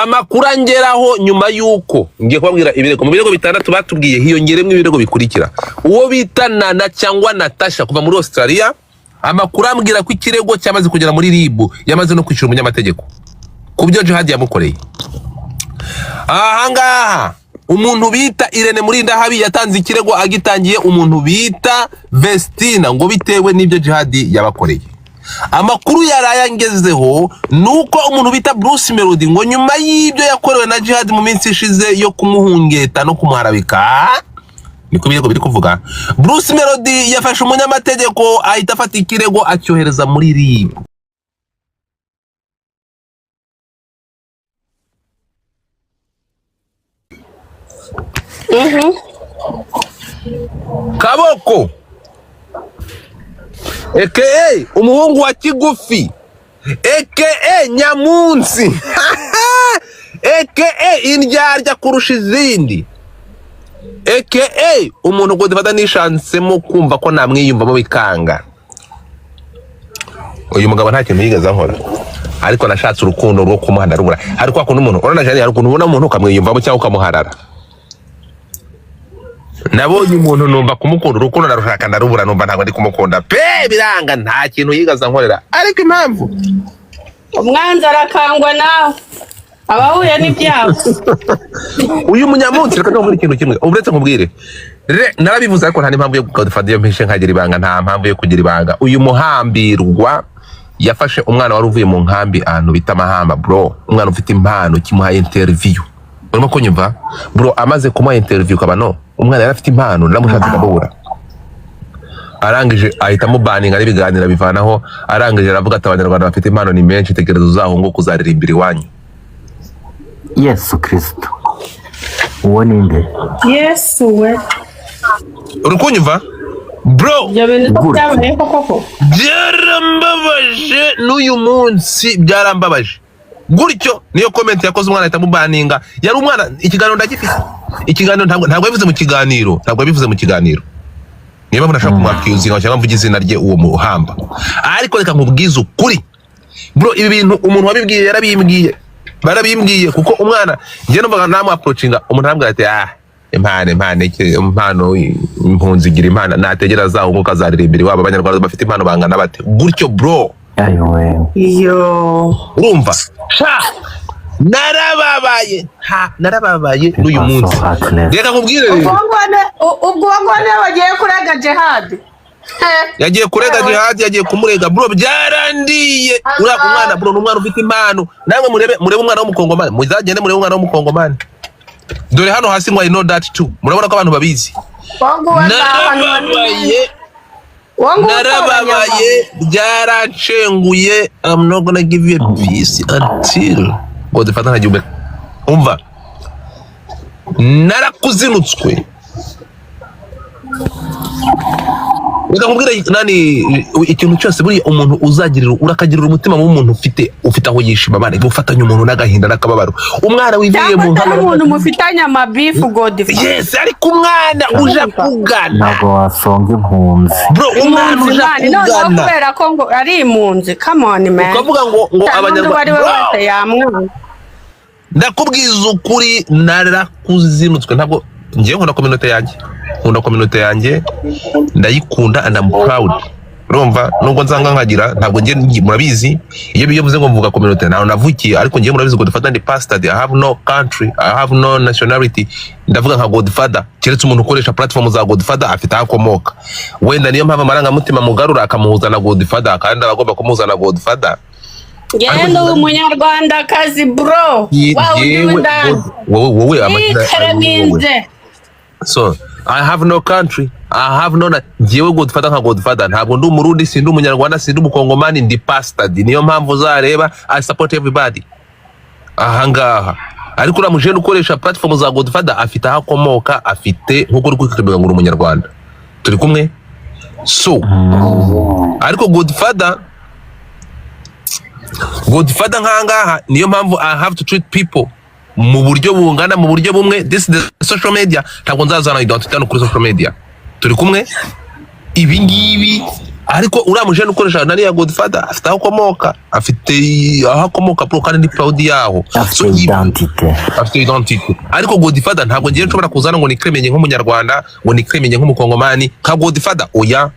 Amakuru angeraho nyuma y'uko ngiye kubabwira ibirego, mu birego bitandatu batubwiye hiyongeremo ibirego bikurikira: uwo bita Nana cyangwa Natasha kuva muri Australia, amakuru ambwira ko ikirego cyamaze kugera muri RIB, yamaze no kwishyura umunyamategeko ku byo Jihad yamukoreye. Ahangaha umuntu bita Irene Murindahabi yatanze ikirego, agitangiye umuntu bita Vestina ngo bitewe n'ibyo Jihad yabakoreye. Amakuru yaraye angezeho ni uko umuntu bita Bruce Melody ngo nyuma y'ibyo yakorewe na Jihad mu minsi ishize yo kumuhungeta no kumuharabika, niko ibirego biri kuvuga, Bruce Melody yafashe umunyamategeko ahita afata ikirego acyohereza muri RIB. Kaboko aka umuhungu wa Kigufi aka Nyamunsi aka indyarya kurusha izindi aka umuntu Godfather nishansemo kumva ko namwiyumvamo bikanga. Uyu mugabo nta kintu yigeze ankora, ariko nashatse urukundo rwo kumuha ndarubura. Hari kwa kuntu umuntu urabona jane, hari ukuntu ubona umuntu ukamwiyumvamo cyangwa ukamuharara. Nabonye umuntu numva kumukunda, urukundo ndarushaka ndarubura, numva ntabwo ndi kumukunda pe, biranga. Nta kintu yigeze ankorera, ariko impamvu Umwanzi arakangwa nawe abahuye n'ibyago. Uyu munyamunsi, reka nkubwire ikintu kimwe, uretse nkubwire narabivuze, ariko nta n'impamvu yo gufata iyo mpishe nkagira ibanga, nta mpamvu yo kugira ibanga. Uyu muhambirwa yafashe umwana wari uvuye mu nkambi ahantu bita Mahamba, bro, umwana ufite impano, kimuha interview. Urimo kunyumva, bro? Amaze kumuha interview kabano, umwana yari afite impano, naramushatse ndamubura. Arangije ahita amubaninga n'ibiganiro abivanaho. Arangije aravuga ati: "Abanyarwanda bafite impano ni menshi, tekereza uzahunguke uzaririmbira iwanyu." Yesu Kirisito, uwo ni nde? Yesu we! Uri kunyumva, bro? Ibyo bintu ko Gutya. byabaye koko? Byarambabaje, n'uyu munsi byarambabaje. Gutyo niyo comment yakoze, umwana ahita amubaninga. Yari umwana, ikiganiro ndagifite, ikiganiro ntabwo yabivuze mu kiganiro, ntabwo yabivuze mu kiganiro. Niyo mpamvu nashaka kumwakiuzinga cyangwa mvuge izina rye, uwo muhamba. Ariko reka nkubwize ukuri, bro, ibi bintu umuntu wabibwiye yarabimbwiye, barabimbwiye, kuko umwana njye numvaga namu approachinga, umuntu arambwira ati: "Ah, impano, impano iki? Impano, impunzi igira impano, nategera azahunguka azaririmbira iwabo. Abanyarwanda bafite impano bangana bate?" Gutyo, bro. Ayowe! Iyo Urumva sha, narababaye, ha, narababaye n'uyu munsi. So heartless. Reka nkubwire rero. Ubwo nguwo niwe wagiye kurega Jihad? Yagiye kurega Jihad, yagiye kumurega, bro. Byarandiye. Uriya umwana, bro, ni umwana ufite impano. Namwe murebe, murebe umwana w'umukongomani, muzagende murebe umwana w'umukongomani. Dore hano hasi ngo "I know that too", murabona ko abantu babizi. Uwo nguwo narababaye. Narababaye. Uwo nguwo. Narababaye, byaranshenguye. I'm not gonna give you a peace until Godfather ntagihumeka. Umva, narakuzinutswe. Reka nkubwire nani, ikintu cyose buriya umuntu uzagirira, urakagirira umutima w'umuntu ufite aho yishima bane gufatanya umuntu n'agahinda n'akababaro, umwana wiviriye Cyangwa mu atari nkambi. umuntu mufitanye amabifu, Godfather. Yes, ariko umwana uje kugana Ntabwo wasonga impunzi. Bro, umwana Impunzi uje man, noneho kugana kubera ko ngo ari impunzi, come on man. Ukavuga ngo Nta n'undi uwo ari we Abanyarwanda, wese yamwanga. Ndakubwiza ukuri, narakuzinutswe. Ntabwo ngiye, nkunda communauté yanjye, nkunda communauté yanjye, ndayikunda and I'm proud. Urumva, nubwo nsanga nkagira, ntabwo ngiye, murabizi, iyo mvuze ngo mvuga communauté ntaho navukiye, ariko ngiye, murabizi, Godfather ndi pastor, I have no country, I have no nationality. Ndavuga nka Godfather, keretse umuntu ukoresha platform za Godfather afite aho akomoka wenda, niyo mpamvu amarangamutima mugarura akamuhuza na Godfather, kandi aba agomba kumuhuza na Godfather. Ngende ubu umunyarwandakazi, bro, wa wundi Yewe, w'indani. wowe amazina ari wowe. Yikereminze. So I have no country, I have no njyewe Godfather nka Godfather, ntabwo ndi Umurundi, sindi Umunyarwanda, sindi Umukongomani, ndi pastor. Niyo mpamvu uzareba I support everybody ahangaha. Ariko uriya mujene ukoresha platform za Godfather afite aho akomoka, afite nkuko uri kwikemera ngo uri Umunyarwanda, turi kumwe. So ariko Godfather nkangaha, niyo mpamvu I have to treat people mu buryo bungana, mu buryo bumwe. This is the social media, ntabwo nzazana identity hano kuri social media, turi kumwe. Ibi ngibi Ariko uriya mujene ukoresha nariya Godfather afite aho akomoka, afite aho akomoka bro, kandi ni proud yaho. Afite So, identité. Afite identité. Ariko Godfather, ntabwo ngiye nshobora kuzana ngo nikremenye nk'umunyarwanda, ngo nikremenye nk'umukongomani nka Godfather, oya.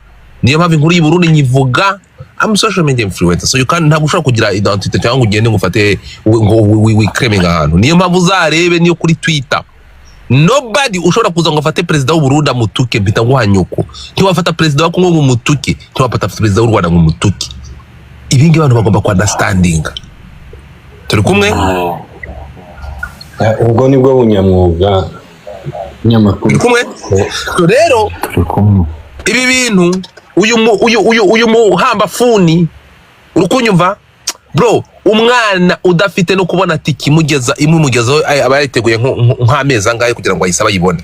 Niyo mpamvu inkuru y'u Burundi nyivuga. I'm social media influencer, so you can, ntabwo ushobora kugira identité cyangwa ngo ugende ngo ufate ngo wikremenye ahantu. Niyo mpamvu uzarebe niyo kuri Twitter, nobody ushobora kuza ngo afate perezida w'u Burundi amutuke, mpita nguha nyoko. Ntiwafata perezida wa Kongo ngo umutuke, ntiwafata perezida w'u Rwanda ngo umutuke. Ibi ngibi abantu bagomba ku understandinga. Turi kumwe? Ubwo nibwo bunyamwuga nyamakuru. Turi kumwe? So rero Turi kumwe. ibi bintu, uyu mu, uyu uyu uyu muhambafuni, uri kunyumva bro? Umwana udafite no kubona tiki imugeza, imugezaho, aba yariteguye nk'amezi angahe kugira ngo ayisabe ayibone,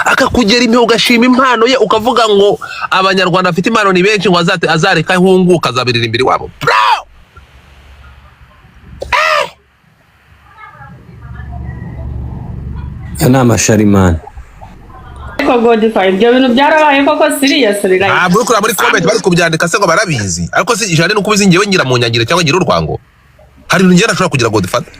akakugera impe, ugashima impano ye, ukavuga ngo abanyarwanda bafite impano ni benshi, ngo azareka ahunguka azabirira imbere iwabo, bro. Aya ni amasharimani. Ariko Godfather, ibyo bintu byarabaye koko? Serious, like? Ntabwo uri kureba muri comment bari kubyandika se ngo barabizi? Ariko si ijana nuko ubizi, njyewe ngira mu nyangire cyangwa ngira urwango, hari ibintu njyewe ntashobora kugira, Godfather.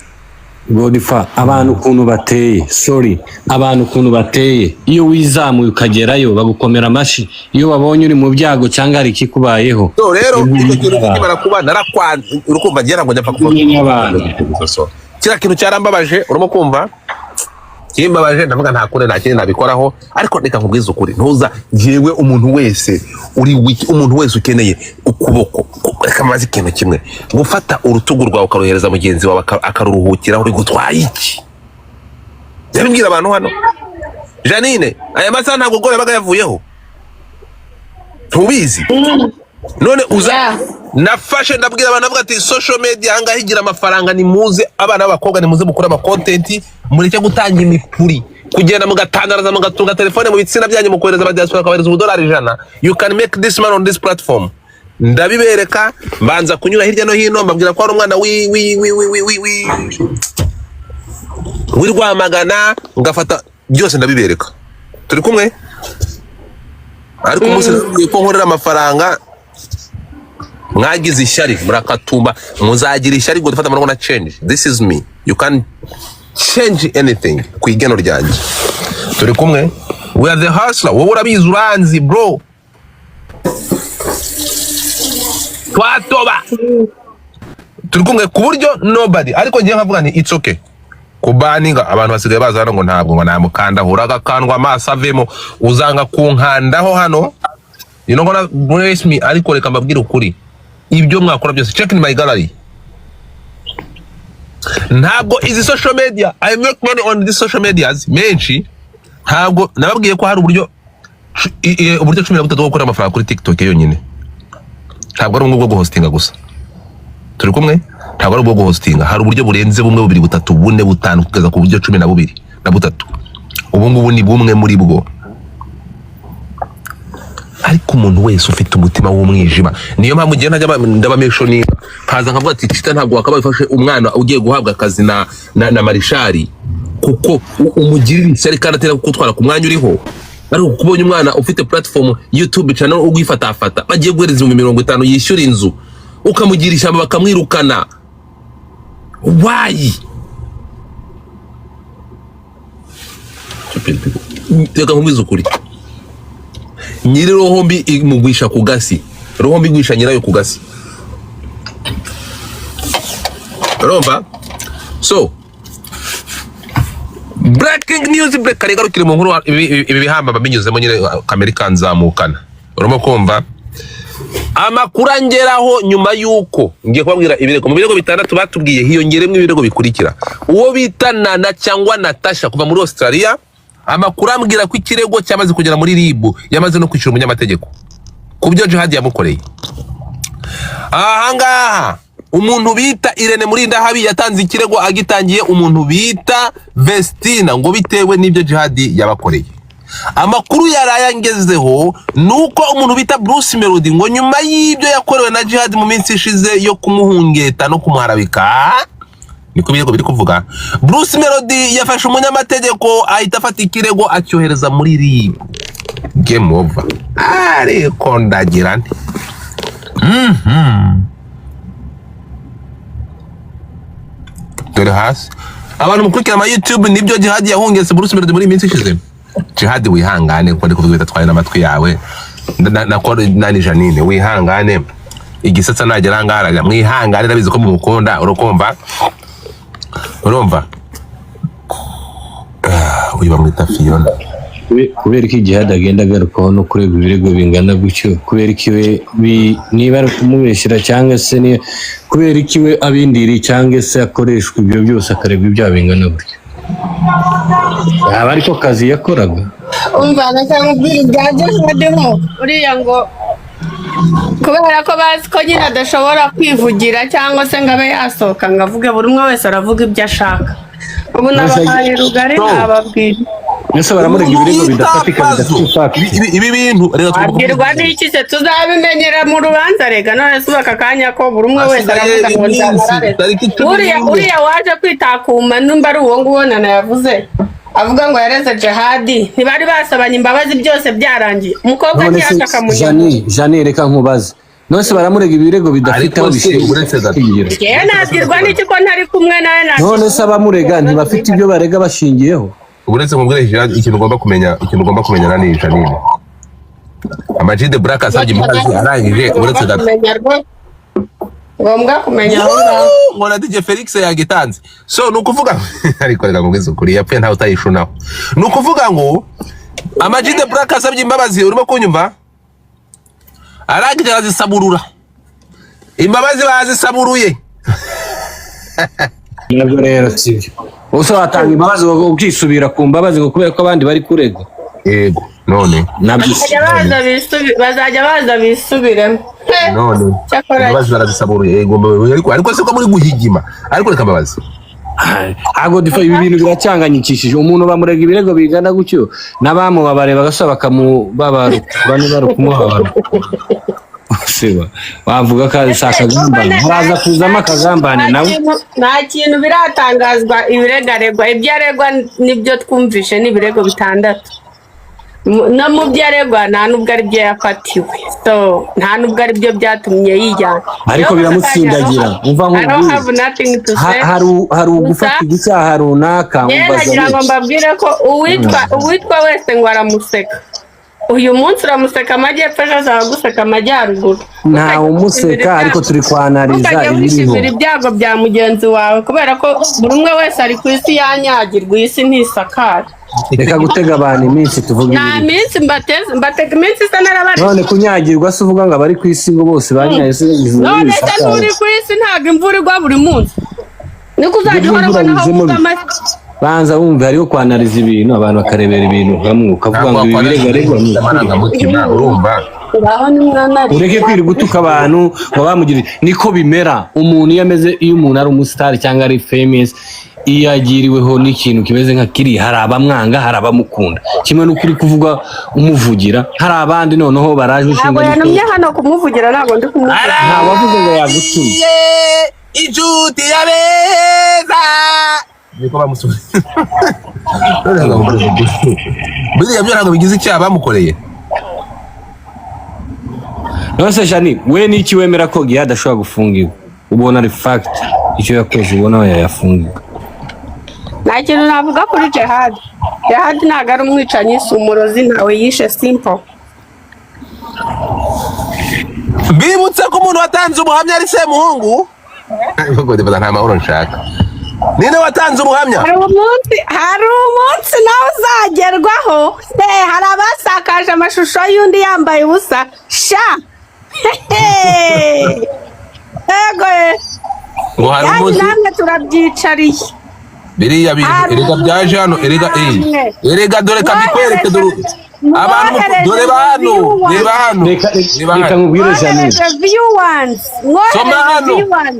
Godfa, abantu ukuntu bateye, sorry, abantu ukuntu bateye, iyo wizamuye ukagerayo bagukomera amashyi, iyo babonye uri mu byago cyangwa hari ikikubayeho. So rero Ibintu icyo kintu by'abantu. kikimara kuba narakwanze, urukumva? Ngira ngo njya kuva Ibintu by'abantu. Kiriya kintu cyarambabaje, urimo kumva? Kimbabaje, ndavuga nta kundi, nta kindi nabikoraho. Ariko reka nkubwize ukuri, ntuza yewe, umuntu wese uri wiki, umuntu wese ukeneye ukuboko, reka maze ikintu kimwe, gufata urutugu rwawe ukaruhereza mugenzi wawe akaruruhukiraho, uri gutwaye iki? Yabibwira abantu hano. Janine, aya masaha ntabwo gore yabaga yavuyeho, ntubizi none uza. Nafashe ndabwira abantu, avuga ati social media ahangaha igira amafaranga, nimuze abana b'abakobwa, nimuze mukore ama content, mureke gutanga imipuri, kugenda mugatandaraza, mugatunga telefone mu bitsina byanyu, mukohereza aba diaspora, bakabahereza ubudolari 100. You can make this money on this platform. Ndabibereka, mbanza kunyura hirya no hino, mbabwira ko hari umwana wi wi wi wi wi wi wi w'i Rwamagana, ngafata byose ndabibereka. Turi kumwe? Ariko umunsi nababwiye ko nkorera amafaranga, mwagize ishyari, murakatumba, muzagira ishyari ngo dufate amaboko na change. This is me, you can change anything ku igeno ryanjye. Turi kumwe? We are the hustler. Wowe urabizi, uranzi bro, twatoba. Turi kumwe? Ku buryo nobody, ariko ngiye nkavuga nti it's okay kubaninga. Abantu basigaye baza hano ngo ntabwo ngo namukanda, uragakandwa amaso avemo, uzanga kunkandaho hano, you know gonna bless me. Ariko reka mbabwire ukuri, ibyo mwakora byose, check in my gallery, ntabwo izi social media, I make money on these social medias menshi. Ntabwo nababwiye ko hari uburyo uburyo 13 bwo gukora amafaranga kuri TikTok yonyine? Ntabwo ari ubwo bwo guhostinga gusa. Turi kumwe? Ntabwo ari ubwo guhostinga, hari uburyo burenze bumwe, bubiri, butatu, bune, butanu, kugeza ku buryo 12 na butatu. Ubu ngubu ni bumwe muri bwo. Ariko umuntu wese ufite umutima w'umwijima, niyo mpamvu ngiye ntajya ndabamesho, niba nkaza nkavuga ati cita, ntabwo wakabaye ufashe umwana ugiye guhabwa akazi na marishari, kuko umugirira ishyari kandi atera kugutwara ku mwanya uriho. Ariko kuko ubonye umwana ufite platform YouTube channel ugwifatafata, bagiye guhereza 50,000 yishyura inzu, ukamugira ishyamba, bakamwirukana, why? Reka nkubwize ukuri, nyiri roho mbi imugwisha ku gasi, roho mbi igwisha nyirayo ku gasi, urumva? So breaking news, break, kare garukire mu nkuru. Ibi bihamba binyuzemo nyine kamera ikanzamukana, urimo kumva amakuru angeraho nyuma y'uko ngiye kubabwira ibirego. Mu birego bitandatu batubwiye, hiyongeremo ibirego bikurikira: uwo bita Nana cyangwa Natasha kuva muri Australia, amakuru ambwira ko ikirego cyamaze kugera muri RIB, yamaze no kwishyura umunyamategeko ku byo Jihad yamukoreye. Ahangaha umuntu bita Irene Murindahabi yatanze ikirego, agitangiye umuntu bita Vestina, ngo bitewe n'ibyo Jihad yabakoreye. Amakuru yaraye angezeho ni uko umuntu bita Bruce Melody, ngo nyuma y'ibyo yakorewe na Jihad mu minsi ishize yo kumuhungeta no kumuharabika, niko ibirego biri kuvuga, Bruce Melody yafashe umunyamategeko, ahita afata ikirego acyohereza muri RIB. Game over. Ariko ndagira nti Dore hasi abantu mukurikira ama YouTube, nibyo Jihad yahungetse Bruce Melody muri iyi minsi ishize. Jihad, wihangane, kuko ndi kuvuga bidatwaye n'amatwi yawe. Na nani, Janine, wihangane. Igisetsa nagera ahangaha ararira. Mwihangane, ndabizi ko mumukunda. Urukumva, urumva? Ah, uyu bamwita Fiona. Kubera ko igihe agenda agarukaho no kurega ibirego bingana gutyo, kubera ko iwe niba ari kumubeshyira cyangwa se kubera ko iwe abindiriye cyangwa se akoreshwa ibyo byose, akaregwa ibyaha bingana gutyo, yaba ariko kazi yakoraga. Umva, reka nkubwire ibya Jihad ho. Uriya ngo kubera ko bazi ko nyine adashobora kwivugira cyangwa se ngo abe yasohoka ngo avuge, buri umwe wese aravuga ibyo ashaka. Ubu nabahaye rugari. So, nababwira. Mbese baramurega ibirego bidafatika, bidafite fact. Ibi bintu reka tugomba Wabwirwa n'iki se? Tuzabimenyera mu rubanza. Rega none se ubu aka kanya ko buri umwe wese Hasigaye aravuga ngo iminsi, nzamurareze. tariki 14. Uriya waje kwitakuma, nimba ari uwo nguwo nana yavuze avuga ngo yareze Jihadi, ntibari basabanye imbabazi, byose byarangiye, umukobwa None se ntiyashaka munyuma. Jani, Jani, reka nkubaze, none se baramurega ibirego bidafite Ariko aho se uretse gato. bishingira? Yewe, nabwirwa n'iki ko ntari kumwe nawe? None se abamurega ntibafite ibyo barega bashingiyeho? Uretse mubwire Jihad, ikintu ugomba kumenya nani, Janine, Ama G The Black asabye imbabazi arangije, uretse gato. Kumenya rwose, ngombwa kumenya aho ngaho. Ngo na DJ Felix yagitanze. So ni ukuvuga, ariko reka nkubwize ukuri, yapfuye ntawe utayishunaho. Ni ukuvuga ngo Ama G The Black asabye imbabazi, urimo kunyumva, arangije arazisaburura, imbabazi bazisaburuye. Nabyo rero sibyo. Ubuse watanga imbabazi ukisubira ku mbabazi ngo kubera ko abandi bari kurega? Yego, none Nabyo si Bazajya baza bisubiremo. None Cyakora imbabazi barazisaburuye, yego. Ariko se ko muri guhigima? Ariko reka mbabazi. Ntabwo difa, ibi bintu biracyanganyikishije. Umuntu bamurega ibirego bingana gutyo, n'abamubabare bagasaba bakamubabarukura, niba ari ukumubabara. Seba wavuga ko si akagambane, haraza kuzamo akagambane nawe. Nta kintu biratangazwa. Ibiregaregwa, ibyo aregwa nibyo twumvishe, ni ibirego bitandatu. No mu byo aregwa nta nubwo ari byo yafatiwe, so nta nubwo ari byo byatumye yijyana. Ariko biramutsindagira. Umva I don't have nkubwire. nothing to say. Hari ugufatirwa icyaha runaka. Yewe, umva nagira ngo Zari. mbabwire ko uwitwa wese ngo aramuseka uyu munsi, uramuseka amajyepfo, ejo azaba aguseka amajyaruguru. Ntawe umuseka, ariko turi kwanariza Ntukajye ibiriho. wishimira ibyago bya mugenzi wawe, kubera ko buri umwe wese ari ku isi yanyagirwa, iyi si ntisakara. Reka gutega abantu iminsi, tuvuge Nta ibiriho. minsi mbateze, mbatega iminsi isa n'arabari. None kunyagirwa se uvuga ngo abari ku isi ngo bose banyaye se ijuru None se risakaye? nturi ku isi? Ntabwo imvura igwa buri munsi? Niko uzajya Ibyo uhora imvura ubona aho bizemo uvuga bite? amashyi. Banza wumve, hariho kwanariza ibintu, abantu bakarebera ibintu hamwe, ukavuga ngo ibi birego aregwa ni ukuri. Amarangamutima, urumva? Ngaho ni mwana. Ureke kwirirwa utuka abantu ngo bamugire. Niko bimera. Umuntu iyo ameze, iyo umuntu ari umusitari cyangwa ari famous, iyo agiriweho n'ikintu kimeze nka kiriya, hari abamwanga, hari abamukunda. Kimwe n'uko uri kuvuga umuvugira, hari abandi noneho baraje Ntabwo inshinga. yantumye hano kumuvugira, ntabwo ndi kumuvugira. Nta wavuze ngo yagutumye. Inshuti ya beza niko bamusubiza. Buriya byo ntabwo bigize icyaha bamukoreye. None se Jani, we n'iki wemera ko Gihad adashobora gufungirwa? Ubona ari fact, icyo yakoze ubona yayafungirwa? Nta kintu navuga kuri Jihad. Jihad ntabwo ari umwicanyi, si umurozi, ntawe yishe, simple. Mbibutse ko umuntu watanze ubuhamya ari Semuhungu. Nta mahoro nshaka. Ninde watanze ubuhamya? Hari umunsi nawe uzagerwaho. Hari abasakaje amashusho y'undi yambaye ubusa sha. Hehe. Ego eh. Ngo hari Kandi umunsi namwe turabyicariye. Biriya bintu Hari erega byaje hano erega namwe. Erega dore kabikwereke, dore abantu dore ba hano, reba hano. Reka Reba reka hano. nkubwire, Janine. Mwohereje viewers. Soma Mwohereje hano. viewers.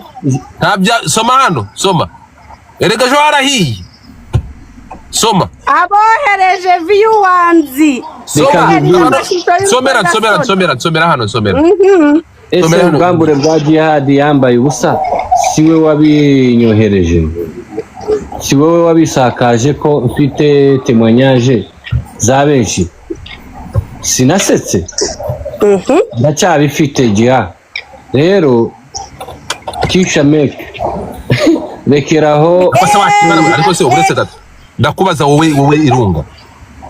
Nta bya, soma hano, soma. Erega ejo harahiye, soma. Abohereje viewers. Soma. Reka nkubwire. Abantu- somera, somera, somera, somera hano, somera. Ese Somera hano. ubwambure bwa Jihad yambaye ubusa, si we wabinyohereje? Si wowe wabisakaje ko mfite témoignage za benshi? Sinasetse, ndacyabifite. Jiha Rero Kisha Meke, rekeraho. Ariko se wakimara, ariko se uretse gato, ndakubaza wowe Irunga.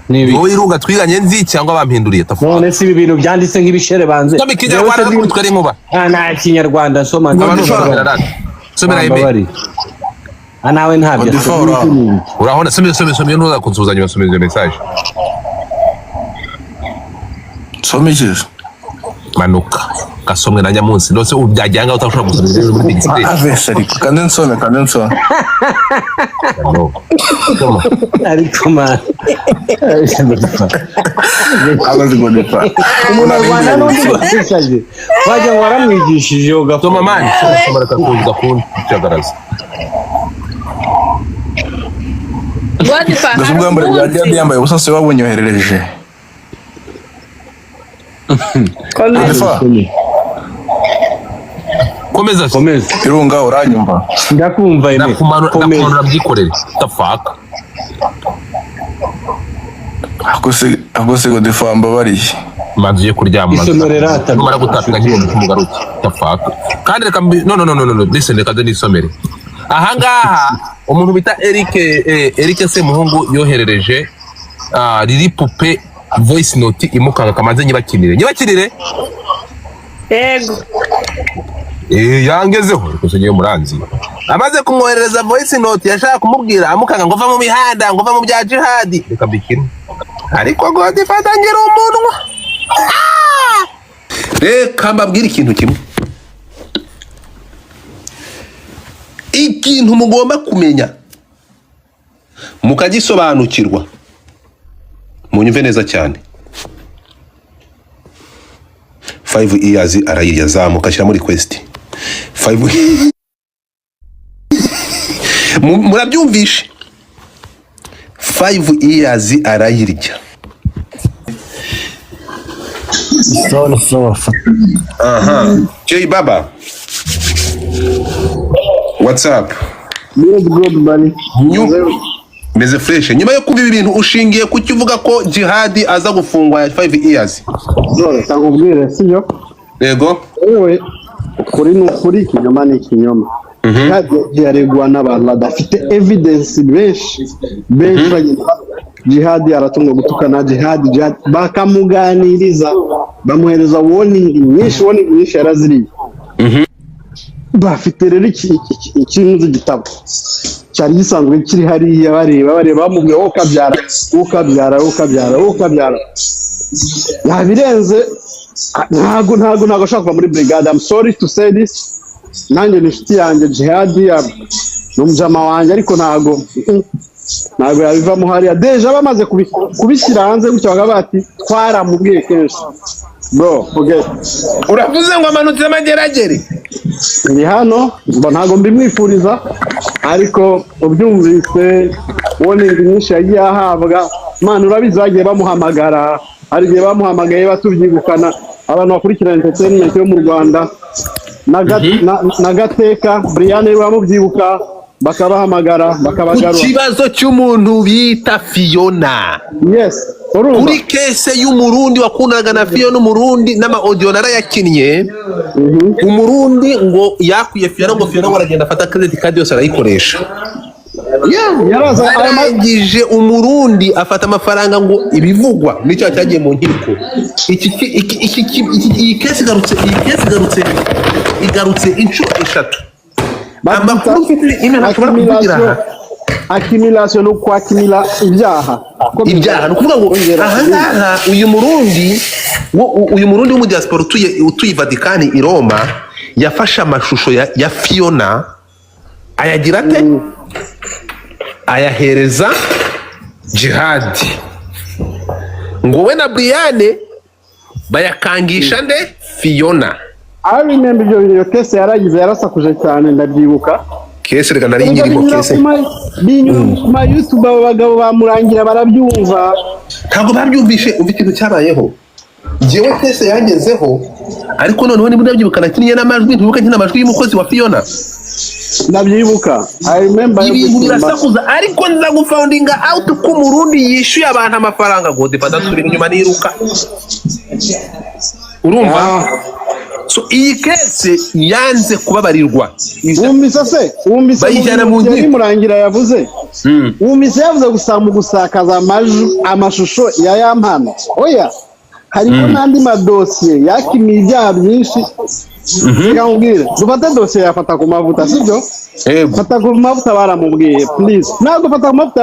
Nibi. Wowe Irunga twiganye nzi cyangwa bampinduriye tafuka? None si ibi bintu byanditse nk'ibishere banze? Soma Ikinyarwanda, ariko twari inkuba. Ah, nta Kinyarwanda nsoma. Abantu somera rata, somera eme. Wambabariye. Ah, nawe ntabyo. Godfather, uraho. Urabona, somera, somera, somera, ntuza kunsuhuzanya, basomera iyo message. Soma iki? Manuka gasomwe na nyamunsi ndose ubu byajyanga utashobora gusoma ibiri muri big space. Avese ariko kandi nsome, kandi nsome. No. Soma. Ariko man, Abazi Godfather. umuntu arwana n'undi wafishaje, wagira ngo waramwigishije ugapfa. Soma man, soma, soma, reka kuza kunjagaraza. Godfather, Gusa hari ubwambure bwa umunsi Jihad yambaye ubusa se wabunyoherereje? Komeza. Godfather. Komeza. Komeza. Irunga, uranyumva? Ndakumva eme. Ndakumanura. Komeza. Ndakumanura, byikorere, the fuck. Ako se Godfather, mbabariye. Manzi ugiye kuryama. Isomero rata. Numara gutapinga nk'ibintu kumugaruke, the fuck. Kandi reka no, no, no, no, no, no, listen, reka nze nisomere ahangaha. Umuntu bita Eric, Eric Semuhungu yoherereje Lili Pupe voice note imukanga. Kamanze nyibakinire, nyibakinire. Yego. Yangezeho ariko se ngiye muranzi. Amaze kumwoherereza voice note, yashaka kumubwira amukanga ngo va mu mihanda, ngo va mu bya jihadi. Reka mbikine, ariko Godfather ngira umunwa. Ah! Reka mbabwire ikintu kimwe, ikintu mugomba kumenya mukagisobanukirwa, munyumve neza cyane. 5 years arayirya, zamuka, ashyiramo request 5. Murabyumvishe, 5 years arayirya. Sawa sawa. Aha, J Baba, what's up? Good, good, buddy. Meze fresh. Nyuma yo kumva ibi bintu, ushingiye ku cyo uvuga ko Jihadi aza gufungwa 5 years? Reka nkubwire, sibyo? Yego. Wowe, ukuri ni ukuri, ikinyoma ni ikinyoma. Jihad yagiye aregwa n'abantu badafite evidence benshi benshi, bagenda Jihad aratunga gutukana Jihad, Jihad bakamuganiriza, bamuhereza warning nyinshi, warning nyinshi yaraziriye. Bafite rero ikintu igitabo cyari gisanzwe kiri hariya, bareba bareba, bamubwira wowe ukabyara, wowe ukabyara, wowe ukabyara, wowe ukabyara, yabirenze. Ntago ashaka kuva muri brigade. I'm sorry to say this, nanjye ni inshuti yanjye Jihad, ni umujama wanjye, ariko ntago yabivamo hariya. Déjà bamaze kubishyira hanze gutya, bakaba bati twaramubwiye kenshi, bro, forget. Uravuze ngo amanutse amageragere. Ndi hano ngo ntago mbimwifuriza, ariko ubyumvise warning nyinshi yagiye ahabwa, man, urabizi bagiye bamuhamagara, hari igihe bamuhamagaye batubyibukana, abantu bakurikirana entertainment yo mu Rwanda na Gateka Brian bamubyibuka, bakabahamagara Ku bakabagarura. kibazo cy'umuntu bita Fiona. Yes, urumva. Kuri case y'Umurundi wakundanaga na Fiona, Umurundi n'ama audio narayakinnye. Umurundi ngo yakwiye Fiona, ngo Fiona ngo aragenda afata credit card yose arayikoresha. Yeah, yaraza aya Arangije Umurundi afata amafaranga, ngo ibivugwa nicyo cyagiye mu nkiko. Iki iki iki iki- iyi case igarutse, iyi case igarutse inshuro eshatu. Amakuru mfite imwe ntashobora kuvugira aha. Accumulation, ni ukwakimira ibyaha. Ibyaha, ni ukuvuga ngo Kongera aha ngaha uyu Murundi w'umudiaspora utuye i Vatikani i Roma yafashe amashusho ya Fiona, ayagira ate, ayahereza Jihadi, ngo we na Briane bayakangisha nde? Fiona. I remember ibyo bintu, iyo case yaragize, yarasakuje cyane, ndabyibuka. Case reka nari nyirimo. Binyura Case binyura ku ma YouTube, abo bagabo bamurangira barabyumva. Ntabwo babyumvishe. Umva ikintu cyabayeho, njyewe case yangezeho, ariko noneho niba unabyibuka nakinnye n'amajwi, ntibuka nkina amajwi y'umukozi wa Fiona. Ndabyibuka, I remember Ibintu everything, birasakuza, ariko nza gufindinga out ko Umurundi yishyuye abantu amafaranga ngo dufata, nsubira inyuma niruka, urumva? Ah. So iyi case yanze kubabarirwa. Wumvise se, wumvise Bayijyana mu yari nkiko. Murangira yavuze, wumvise yavuze gusa mu gusakaza amashusho ya Yampano? Oya, harimo n'andi madosiye yakimiye ibyaha byinshi. Reka nkubwire, dufate dosiye ya Fata ku Mavuta, sibyo? Yego. Fata ku Mavuta baramubwiye, please, ntabwo Fata ku Mavuta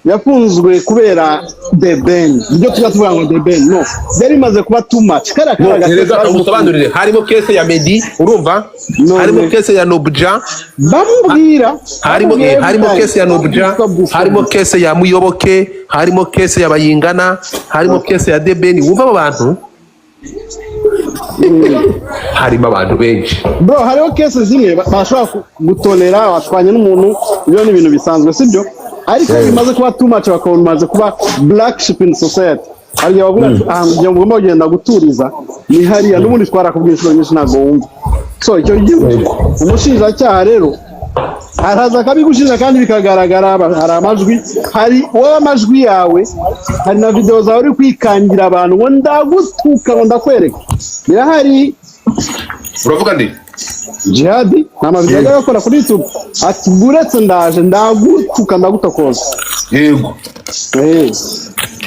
yafunzwe kubera The Ben. Ibyo tujya tuvuga ngo The Ben, no, byari bimaze kuba too much, kariya No, kari reka agakesi. ngusobanurire. Harimo case ya Meddy, urumva? None. Harimo case ya Nobja. Bamubwira Harimo bamubwiye harimo every case ya time. Nobja, Stop this. harimo case ya Muyoboke, harimo case ya Bayingana, harimo case ya The Ben. Wumva abo bantu, harimo abantu benshi. Bro, hariho case zimwe bashobora gutonera watwanye n'umuntu, ibyo ni ibintu bisanzwe, sibyo? Ariko iyo bimaze kuba too much, bakabona umaze kuba black sheep in society, hari igihe bavuga ati ahantu igihe mugomba kugenda guturiza ni hariya, n'ubundi twarakubwiye inshuro nyinshi, ntabwo wumva. So icyo gihe umushinjacyaha rero araza akabigushinja kandi bikagaragara, hari amajwi, hari wowe amajwi yawe, hari na video zawe uri kwikangira abantu ngo ndagutuka, ngo ndakwereka, birahari. Uravuga ndi? Jihadi nta mavideo ajya akora kuri YouTube, ati buretse ndaje ndagutuka, ndagutokoza. Yego.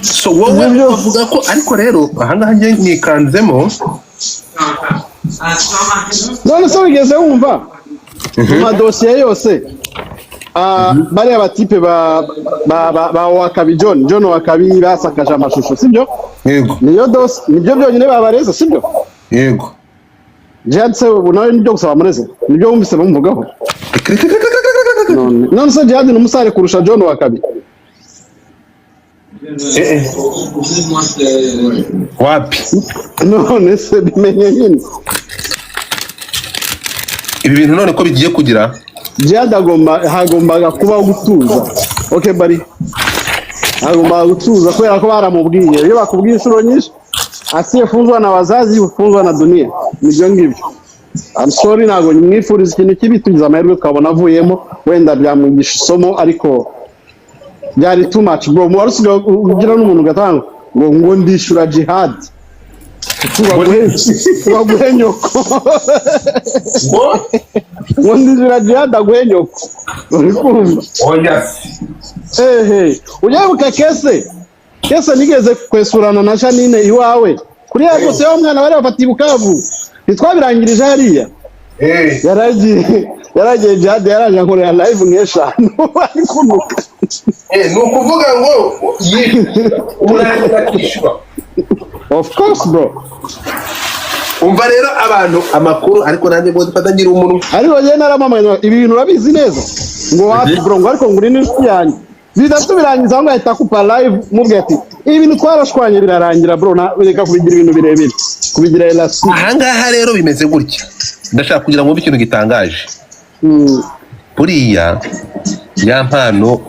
So wowe Ibyo byose. Bavuga ko ariko rero ahangaha njye nikanzemo. None se wigeze wumva mu madosiye yose, bariya batipe ba Wakabi, John Wakabi, basakaje amashusho, sibyo? Yego. Niyo dosi, nibyo byonyine babareze, sibyo? Yego. Jihad se ubu nawe nibyo gusa bamureze? Nibyo wumvise bamuvugaho? None se Jihad ni umusare kurusha John Wakabi? Eh, eh. Wapi. None se bimenye nyine. Ibi bintu none ko bigiye kugira Jihad hagombaga kubaho gutuza. Okay, bari hagombaga gutuza kubera ko baramubwiye. Iyo bakubwiye inshuro nyinshi, asiyefunzwa na wazazi hufunzwa na dunia, nibyo ngibyo. I'm sorry, ntabwo mwifuriza ikintu kibi. Tugize amahirwe tukabona avuyemo, wenda byamwigisha isomo, ariko byari too much, bro. Wari usigaye ugira n'umuntu ugatanga ngo ndishyura Jihad, baguhe nyoko, ngo ndishyura Jihad aguhe nyoko, uri kumva? Oya. Ehe, ujya case nigeze kwesurana na Janine iwawe kuri ya dosiye y'umwana bari bafatiye i Bukavu, ntitwabirangirije hariya? Yaragiye, Jihad yaraje ankorera live nk'eshanu ari kunuka. Ni ukuvuga ngo urangiza akishyura? Of course, bro. Umva rero abantu, amakuru, ariko nanjye ngo dufata ngira umunwa. Ariko njyewe naramamaye, ibi bintu urabizi neza, ngo wapi bro, ngo ariko ngo uri n'inshuti yanjye, bidatu birangiza ngo ahita akupa live, mubwira ati ibi bintu twarashwanye birarangira, bro, na reka kubigira ibintu birebire, kubigira elastique. Ahangaha rero bimeze gutya, ndashaka kugira ngo wumve ikintu gitangaje. Buriya ya Mpano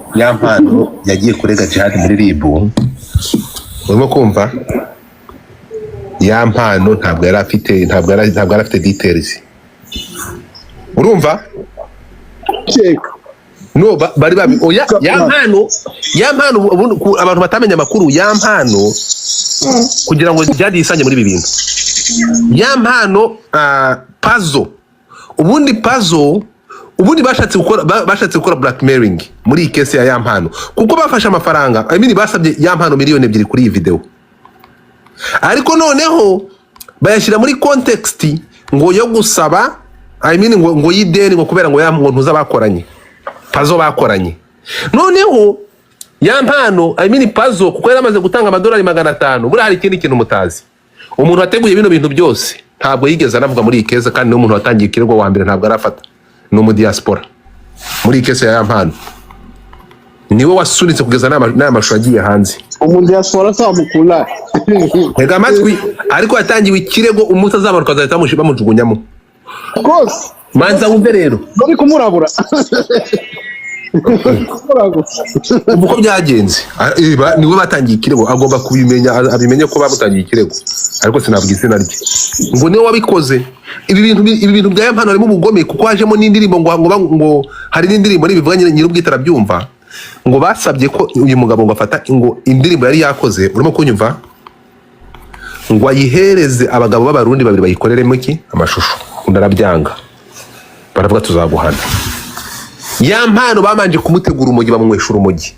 yagiye kurega Jihad muri RIB, urimo kumva? Ya Mpano ntabwo yari afite details, urumva? Keka. No, bari babi, oya, ya Mpano ubundi abantu batamenya amakuru ya Mpano, kugira ngo Jihad yisange muri ibi bintu, ya Mpano, Pazo, ubundi Pazo, ubundi bashatse gukora blackmailing muri iyi case ya Mpano, kuko bafashe amafaranga, I mean, basabye ya Mpano miliyoni 2 kuri iyi video, ariko noneho bayashyira muri context ngo yo gusaba, I mean, ngo y'ideni, ngo kubera ngo ya ngo ntuza bakoranye, Pazo bakoranye. Noneho ya Mpano, I mean Pazo, kuko yari amaze gutanga amadolari 500. Buriya hari ikindi kintu mutazi: umuntu wateguye bino bintu byose ntabwo yigeze anavuga muri iyi case, kandi niwe muntu watangiye ikirego wa mbere, ntabwo arafata, ni umudiaspora. Muri iyi case ya Mpano niwe wasunitse kugeza n'aya mashusho agiye hanze. Umudiaspora se wamukura? Tega amatwi, ariko yatangiwe ikirego, umunsi azamanuka azahita bamujugunyamo. Rwose. Manza wumve rero. Bari kumurabura. Kumurabura. Ubu uko byagenze, niwe batangiye ikirego, agomba kubimenya, abimenye ko bamutangiye ikirego, ariko sinavuga izina rye, ngo niwe wabikoze. Ibi bintu bya Mpano harimo ubugome, kuko hajemo n'indirimbo, ngo hari n'indirimbo nibivuga nyir'ubwite arabyumva, ngo basabye ko uyu mugabo ngo afata ngo indirimbo yari yakoze, urimo kunyumva? Ngo ayihereze abagabo b'Abarundi babiri bayikoreremo iki? Amashusho. Undi arabyanga, baravuga tuzaguhana. Ya Mpano babanje kumutegura urumogi, bamunywesha urumogi.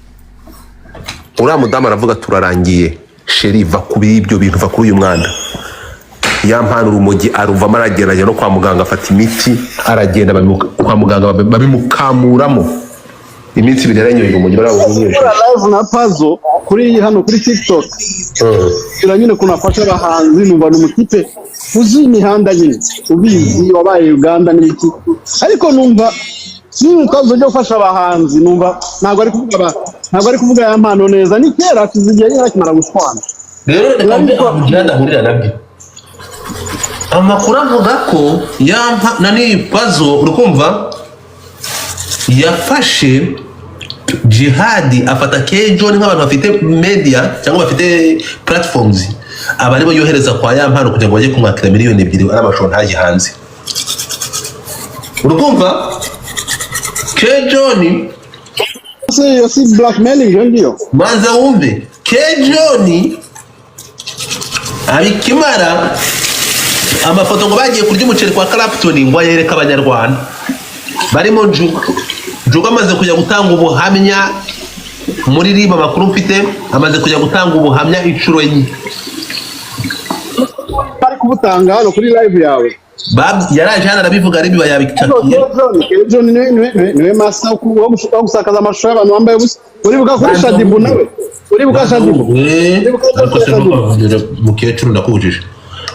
Uriya mudamu aravuga turarangiye, chéri, va kuri ibyo bintu, va kuri uyu mwanda. Ya Mpano urumogi aruvamo, aragenda, ajya no kwa muganga, afata imiti, aragenda kwa muganga babimukamuramo. Iminsi 2 yaranyoye urumogi, barawunywesha. Gukora live na Pazo kuri hano kuri TikTok, kugira nyine ukuntu afasha abahanzi. Numva ni umutipe uzi imihanda nyine, ubizi, wabaye Uganda n'ibiki, ariko numva n'umukazo ujya gufasha abahanzi, numva ntabwo ari kuvuga Ya Mpano neza. Ni kera, hashize igihe nyine akimara gushwana. Rero reka mbe ahantu Jihad ahurira nabyo. Amakuru avuga ko yampa nani Pazo, urukumva, yafashe Jihadi, afata Kejo nk'abantu bafite media cyangwa bafite platforms, aba aribo yohereza kwa Ya Mpano kugira ngo bajye kumwakira miliyoni 2 ari amashusho ntajye hanze. Urukumva Kejoni. Se iyo si blackmailing iyo ngiyo? Manza wumve. Kejoni abikimara amafoto ngo bagiye kurya umuceri kwa Clapton, ngo ayereke Abanyarwanda barimo Njuga. Njuga amaze kujya gutanga ubuhamya muri RIB. Amakuru mfite, amaze kujya gutanga ubuhamya inshuro 4. Bari kubutanga hano kuri live yawe. Yaraje hano arabivuga, RIB yabicakiye. John niwe master wo gusakaza amashusho y'abantu bambaye ubusa. Uribuka kuri Shadibu nawe? Uribuka Shadibu? Uribuka Ariko se Shadibu? Ntukavugire mukecuru, ndakubujije,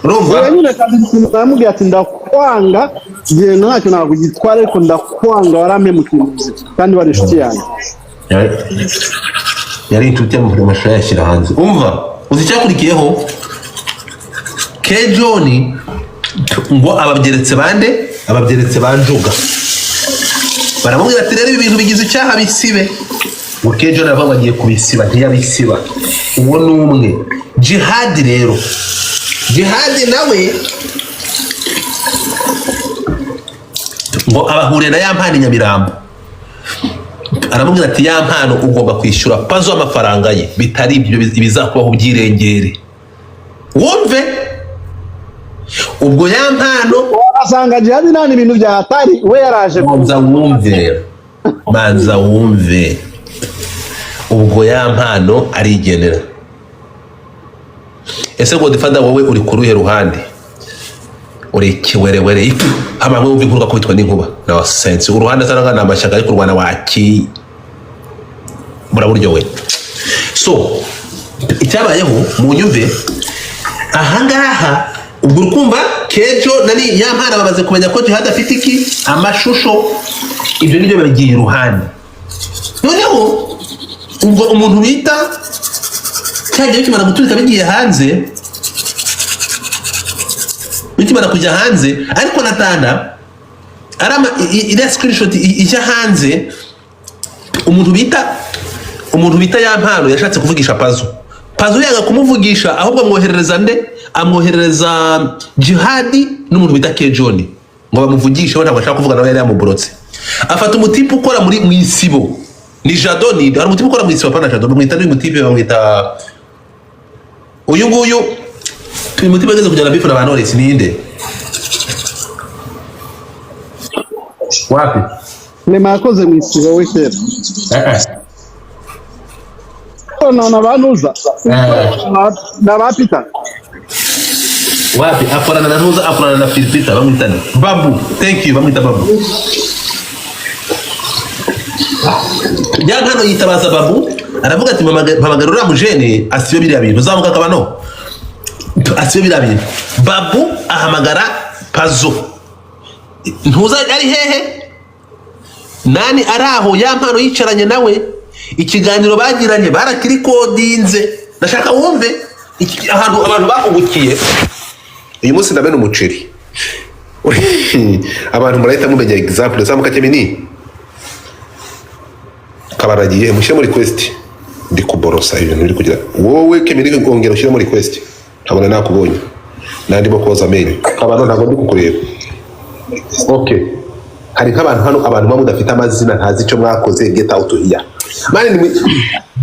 urumva? Wewe nyine Shadibu, ikintu namubwiye ati ndakwanga, genda, ntacyo nagugitwara, ariko ndakwanga, warampemukiye mu buzima kandi wari inshuti yanjye. Yari inshuti, yamufata amashusho yayashyira hanze. Umva, uzi icyakurikiyeho? Ke John ngo ababyeretse bande? Ababyeretse ba Njuga. Baramubwira ati rero ibi bintu bigize icyaha, bisibe. Ngo Ke John aravuga ngo agiye kubisiba, ntiyabisiba. Uwo ni umwe. Jihadi rero, Jihadi nawe ngo abahuriye na Ya Mpano i Nyamirambo, aramubwira ati Ya Mpano ugomba kwishyura Pazo amafaranga ye, bitari ibyo ibizakubaho byirengere. Wumve, ubwo Ya Mpano Asanga Jihadi nta ibintu bya hatari, we yaraje. Banza wumve, banza wumve. Ubwo Ya Mpano arigenera. Ese Godfather, wowe uri ku ruhe ruhande? Uri ikiwerewere ifu amamwe wumva inkuru ugakubitwa n'inkuba na sense. Uruhande asa ni amashyaka ari kurwana waki buraburyo we. So icyabayeho, mu nyumve ahangaha, ubwo urukumva Kejo nani Ya Mpano bamaze kumenya ko Jihad afite iki? Amashusho. Ibyo nibyo bagiye iruhande. Noneho ubwo umuntu bita cyagiye bikimara guturika, bigiye hanze, bikimara kujya hanze, ariko natana arama iriya screenshot ijya hanze, umuntu bita Ya Mpano yashatse kuvugisha Pazo. Pazo yanga kumuvugisha, ahubwo amwoherereza nde? Amwoherereza Jihadi n'umuntu bita Kejoni ngo bamuvugishe. We ntabwo ashaka kuvuga nawe, yari yamuborotse. Afata umutipe ukora muri mu Isibo, ni Jado, ni hari umutipe ukora mu Isibo, apana Jado, bamwita n'uyu mutipe, bamwita uyu nguyu, uyu mutipe ageze kujyana beef na ba Knowless, ninde wapi? Clement yakoze mu Isibo we kera. None abantuza na ba Peter. Wapi, akorana na ntuza, akorana na Philipita, bamwita nde? Babu, thank you, bamwita Babu. Ya Mpano yitabaza Babu, aravuga ati mpamagara uriya mujene asibe biriya bintu, uzamuka akaba no asibe biriya bintu. Babu ahamagara Pazo. Ntuza ari hehe? Nani ari aho? Ya Mpano yicaranye nawe, ikiganiro bagiranye barakirikodinze. Ndashaka wumve ahantu abantu bahugukiye. Uyu munsi ndamena umuceri, abantu murahita mumenya example. Zamuka Kemini, kabaragiye, mushyire muri request. Ndi kuborosa ibintu biri kugira wowe Kemini, ongera ushyire muri request. Ntabwo nakubonye, nandimo koza amenyo. Kabano, ntabwo ndi kukureba. Okay, hari nk'abantu hano, abantu bamwe mudafite amazina, ntazi icyo mwakoze. Get out here, man.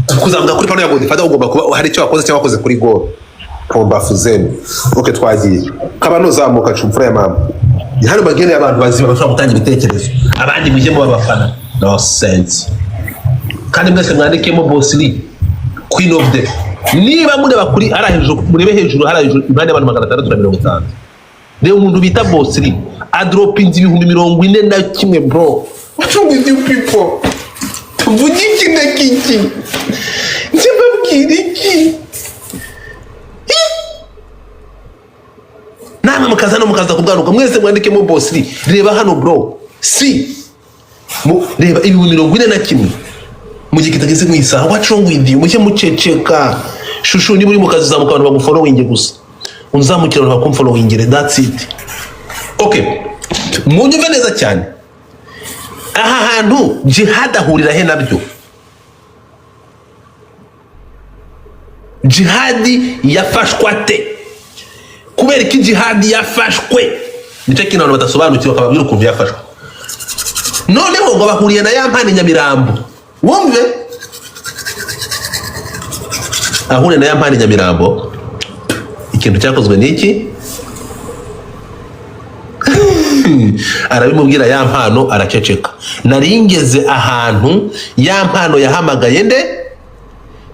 Ni kuzamuka kuri pano ya Godfather ugomba kuba hari icyo wakoze cyangwa wakoze kuri goal. Pombafu zenu. Ok, twagiye. Kaba nuzamuka cumfura ya mama. Hano bageneye abantu bazima bashobora gutanga ibitekerezo. Abandi mujye muba abafana. No sense. Kandi mwese mwandikemo Boss Lee, Queen of the. Niba mureba kuri hariya hejuru, murebe hejuru hariya hejuru impande y'abantu 650. Reba umuntu bita Boss Lee adropinze 41,000, bro. What's wrong with you people? Tuvuge iki na kiki? Njye mbabwira iki? Namwe mukaza no mukaza kubwanuka, mwese mwandikemo Boss Lee. Reba hano, bro, si reba 41,000 mu gihe kitageze mu isaha. What's wrong with you? Mujye muceceka. Shushu, niba uri mu kazi, uzamuka abantu bagufollowinge gusa, unzamukira abantu bakumfollowingire, that's it. Okay, munyumve neza cyane, aha hantu Jihad ahurira he nabyo? Jihad yafashwe ate? Kubera ko Jihad yafashwe, nicyo kintu abantu badasobanukiwe, bakababwira ukuntu yafashwe. Noneho ngo bahuriye na ya mpano Nyamirambo, wumve, ahuriye na ya mpano Nyamirambo. Ikintu cyakozwe ni iki? Arabimubwira, ya mpano araceceka. Naringeze ahantu ya mpano yahamagaye nde?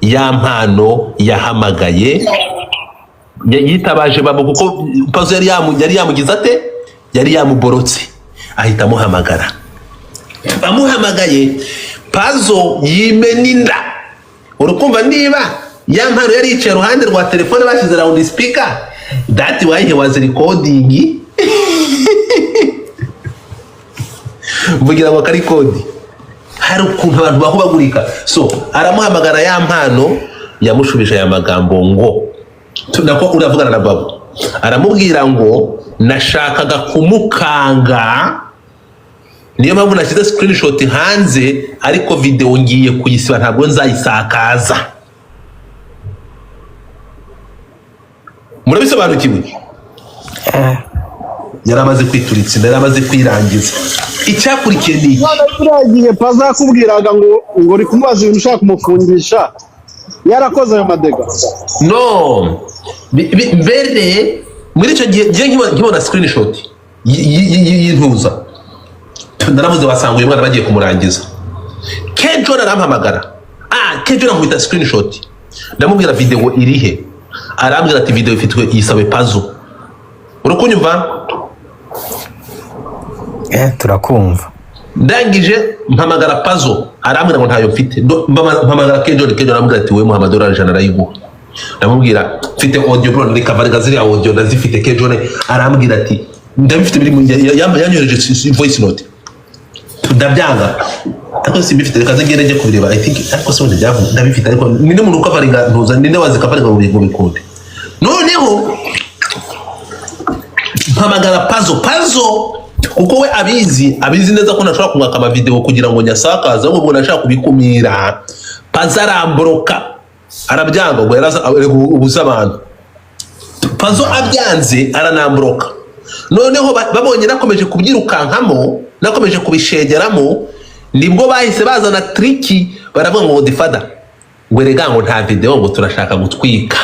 Ya mpano yahamagaye, yitabaje babo, kuko Pazo yari yamugize ate? Yari yamuborotse, ahita amuhamagara. Amuhamagaye, Pazo yimena inda. Urukumva niba ya mpano yari yicaye iruhande rwa telefone, bashyize round speaker, that why he was recording. Mvugira ngo kari kodi, hari ukuntu abantu bahubagurika. So aramuhamagara, ya mpano yamushubije aya magambo ngo nako uravugana na babo, aramubwira ngo nashakaga kumukanga, niyo mpamvu nashyize screenshot hanze, ariko video ngiye kuyisiba, ntabwo nzayisakaza. Murabisobanukiwe? Yari amaze kwituritsa inda, yari amaze kwirangiza. Icyakurikiye ni iki? Kiriya gihe pazakubwiraga ngo uri kumubaza ibintu ushaka kumufungisha, yarakoze ayo madega. No, mbere muri icyo gihe ngiye nkibona screenshot y'intuza, naravuze wasanga uyu mwana bagiye kumurangiza. Kejo arampamagara, Kejo ankubita screenshot, ndamubwira video irihe? Arambwira ati video ifitwe yisabe Pazo. Urakunyumva? Turakumva. Ndangije mpamagara Pazo, arambwira ngo ntayo mfite. Mpamagara Kejo, Kejo arambwira ati we muha amadolari 100 arayiguha. Ndamubwira mfite audio bro, reka varega ziriya audio ndazifite. Kejo arambwira ati ndabifite biri mu yanyohereje voice note, ndabyanga ariko simbifite, reka ngende njye kubireba. I think ariko se ubundi byavuye ndabifite, ariko ninde muntu ukavaringa ntuza, ninde wazikavaringa ngo bikunde? Noneho mpamagara Pazo, Pazo kuko we abizi neza ko ntashobora kumwaka amavideo kugira ngo nyasakaze, ahubwo nashaka kubikumira. Pazo aramboroka, arabyanga, ngo yaraza ubuza abantu. Pazo abyanze aranamboroka. Noneho babonye nakomeje kubyirukankamo, nakomeje kubishegeramo, nibwo bahise bazana triki, baravuga ngo Godfather ngo erega ngo nta video, ngo turashaka gutwika.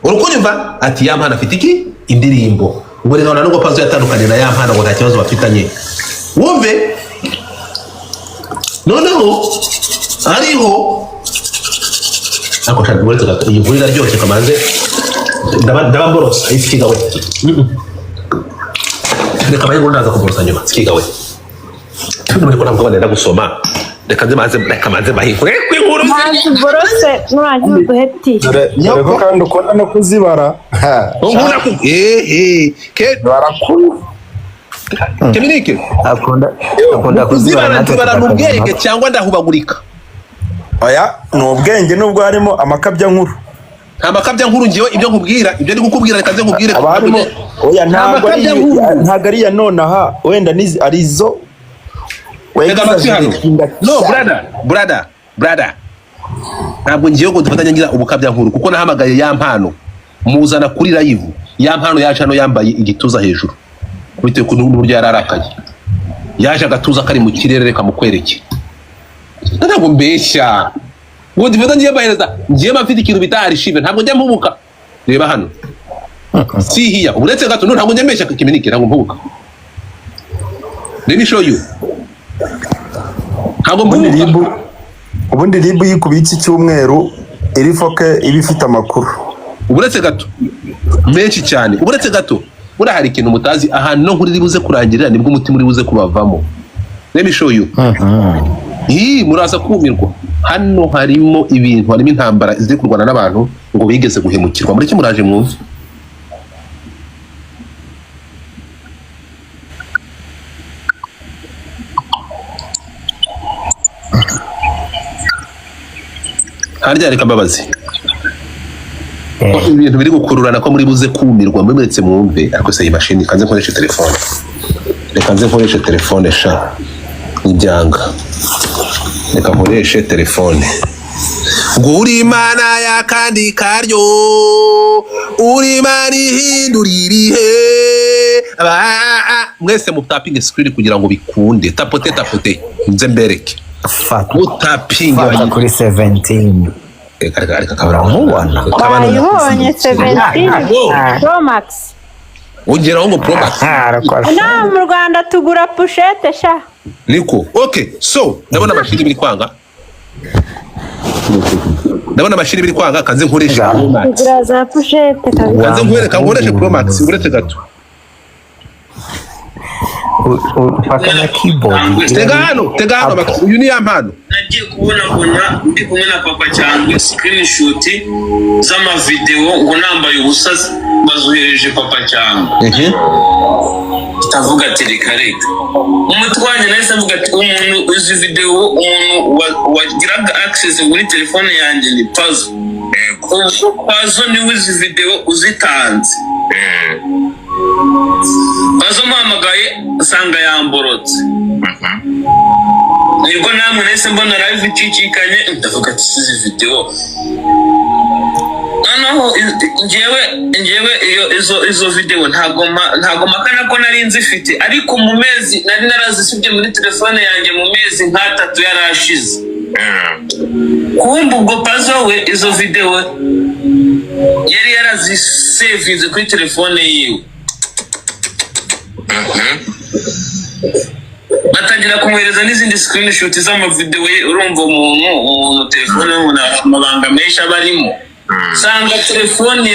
Urukunyumva? Ati ya mpano afite iki? Indirimbo. Ngo reka nubwo Pazo yatandukanye na ya mpano ngo nta kibazo bafitanye. Wumve? Noneho ariho ariko shaka uretse gato, iyi nkuru iraryoshye, kamanze ndaba mborosa isikiga we. Reka baye ndaza kuborosa nyuma sikiga we. Turi ko ntabwo banenda gusoma. Reka nze maze, reka maze bahinkure inkuru. Manzi borose nurangiza uduhe ti. Dore ko kandi ukunda no kuzibara. Unkunda ku ke Barakuru. Keminike Akunda kuzibara, kuzibara natwe nzibara ni ubwenge tukakazima. cyangwa ndahubagurika. Oya, ni ubwenge nubwo harimo amakabya nkuru. Nta makabya nkuru, ngewe ibyo nkubwira, ibyo ndi kukubwira, reka nze nkubwire. Haba harimo oya, ntabwo ari Amakabya nkuru. ntabwo ari iya nonaha, wenda ni ari izo Tega amatwi hano. No brother, brother, brother, ntabwo ngiye ngo dufatanye ngira ubukabya nkuru, kuko nahamagaye ya mpano muzana kuri live. Ya mpano yaje hano yambaye igituza hejuru bitewe n'uburyo yararakaye, yaje agatuza kari mu kirere. Reka mukwereke, ntabwo mbeshya. Godfather, ngiye mbahereza, ngiye mba mfite ikintu bita archive, ntabwo njya mpubuka. Reba hano, si hiya, uretse gato, no, ntabwo njya mbeshya kimenike, ntabwo mpubuka. Let me show you, ntabwo Ubundi mpubuka. RIB, ubundi RIB yikubitse icyumweru iri foke iba ifite amakuru. Uretse gato, menshi cyane. Uretse gato, buriya hari ikintu mutazi, ahantu no nkuri buze kurangirira nibwo umutima uri buze kubavamo. Let me show you. Ii, muraza kumirwa. Hano harimo ibintu, harimo intambara ziri kurwana n'abantu ngo bigeze guhemukirwa. Mureke, muraje mwumve. Harya reka mbabazi ko ibintu biri gukururana, ko muri buze kumirwa. Muretse mwumve. Ariko se iyi mashini, kanze nkoreshe telefone, reka nze nkoreshe telefone sha, nibyanga reka nkoreshe telefone. Ngo uri Imana y'akandi karyo, uri Imana ihindura ibihe. Mwese mutapinge screen kugira ngo bikunde. Tapote, tapote, nze mbereke. Fata. Mutapinge. Fata kuri 17. Reka, reka, reka, kabano. Uramubona? Kabano. Wayibonye 17 Wow. Pro Max. Ongeraho ngo Pro Max. Inaha mu Rwanda tugura pochette sha. Niko, okay, so ndabona mashini biri kwanga, ndabona mashini biri kwanga. Kanze nkoreshe Pro Max. Tugura za pochette kabisa. Kanze nkwereka, nkoreshe Pro Max, uretse gato. Paka na keyboard. Tega hano, tega hano, Max. Uyu ni ya mpano. Nagiye kubona mbona ndi kumwe na Papa Cyangwe, screenshot z'amavideo ngo nambaye ubusa bazohereje Papa Cyangwe. Ndavuga ati reka reka. Umutwe wanjye nahise mvuga ati umuntu izi video, umuntu wagiraga access muri telefone yanjye ni Pazo. Ubwo Pazo niwe izi video uzitanze. Pazo mpamagaye nsanga yamborotse, nibwo namwe nahise mbona live icicikanye, ndavuga ati sizi video. Noneho njyewe iyo izo video ntago makana ko nari nzifite, ariko mu mezi nari narazisibye muri telefone yanjye, mu mezi nk'atatu yarashize. Kumva ubwo Pazo we izo video yari yarazisevinze kuri telefone yiwe, batangira kumwohereza n'izindi screenshot z'amavideo ye. Urumva umuntu telefone y'umuntu amabanga menshi aba arimo. Usanga telefone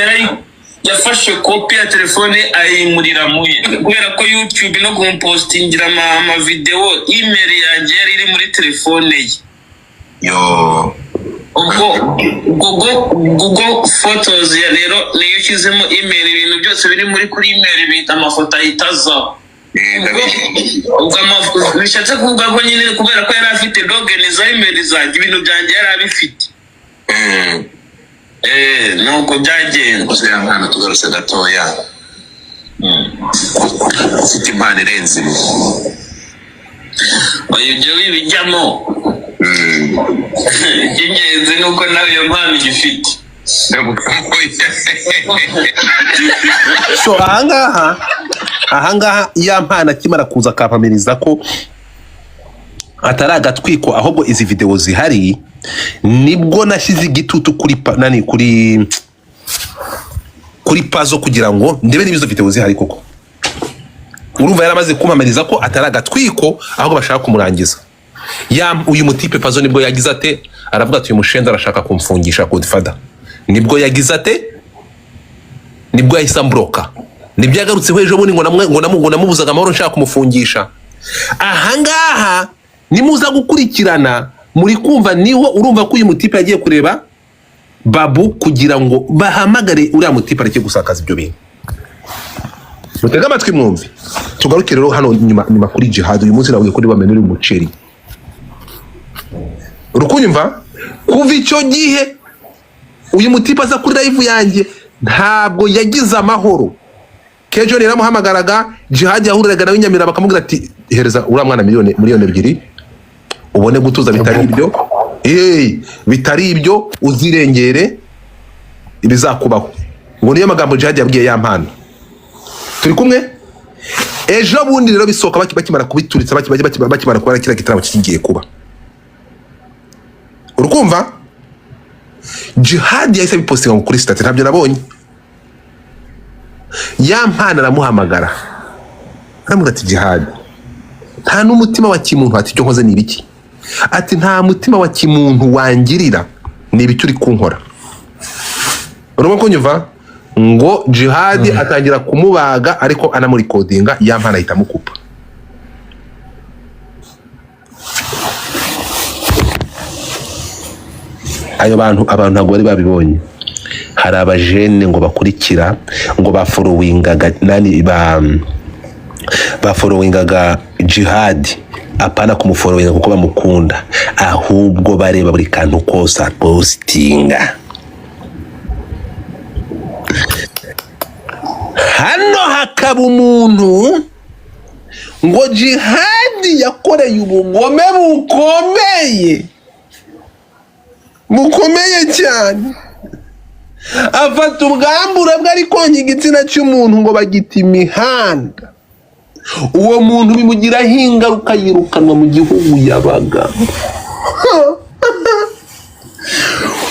yafashe kopi ya telefone ayimurira muye, kubera ko YouTube no kumupostingira amavideo, email yanjye yari iri muri telefone ye. Yo. Ubwo Google Photos ya rero niyo ushyizemo email, ibintu byose biri muri kuri email bita amafoto ahita azaho. Ubwo bishatse kuvuga ko nyine kubera ko yari afite login za email zanjye, ibintu byanjye yari abifite. Nuko byagenze. Gusa ya mwana, tugarutse gatoya, ufite impano irenze imwe. Oya, ibyo wibijyamo. Icy'ingenzi ni uko nawe iyo mpano igifite. So ahangaha ya mpano akimara kuza akampamiriza ko atari agatwiko, ahubwo izi video zihari, nibwo nashyize igitutu kuri nani, kuri Pazo kugira ngo ndebe niba izo video zihari koko. Urumva yaramaze kumpamiriza ko atari agatwiko, ahubwo bashaka kumurangiza. Ya uyu mutipe Pazo nibwo yagize ate, aravuga ati uyu mushenzi arashaka kumfungisha Godfather. Nibwo yagize ate, nibwo yahise ambroka. Nibyo yagarutseho ejo bundi ngo namubuzaga amahoro nshaka kumufungisha. Ahangaha nimuza gukurikirana muri kumva, niho urumva ko uyu mutipe yagiye kureba Babu kugira ngo bahamagare uriya mutipe areke gusakaza ibyo bintu. Mutege amatwi mwumve. Tugaruke rero hano nyuma kuri Jihad. Uyu munsi navuye kuri bamenura umuceri, urukunyumva. Kuva icyo gihe uyu mutipe aza kuri live yanjye ntabwo yagize amahoro. Kejo yaramuhamagaraga, Jihad yahuriraga nawe i Nyamira bakamubwira ati hereza uriya mwana 2 miliyoni ubone gutuza, bitari ibyo, bitari ibyo uzirengere ibizakubaho. Ngo niyo magambo Jihad yabwiye ya mpano. Turi kumwe ejo bundi rero bisohoka, bakimara kubituritsa, bakimara kubona kiriya gitaramo kigiye kuba, urukumva. Jihad yahise abipostinga ngo kuri status, ntabyo nabonye. Yampano aramuhamagara, aramubwira ati: "Jihad, nta n'umutima wa kimuntu." Ati: "Icyo nkoze ni ibiki?" Ati: "Nta mutima wa kimuntu wangirira, ni ibiki uri kunkora?" Urimo kunyumva? Ngo Jihad atangira kumubaga, ariko anamurikodinga. Yampano ahita amukupa. Ayo bantu, abantu ntabwo bari babibonye. Hari abajene ngo bakurikira, ngo baforowingaga nani, ba baforowingaga Jihad, apana kumuforowinga kuko bamukunda, ahubwo bareba buri kantu kose apositinga. Hano hakaba umuntu ngo Jihad yakoreye ubugome bukomeye, bukomeye cyane, afata ubwambure bwe ari konka igitsina cy'umuntu, ngo bagita imihanda. Uwo muntu bimugiraho ingaruka, yirukanwa mu gihugu yabaga.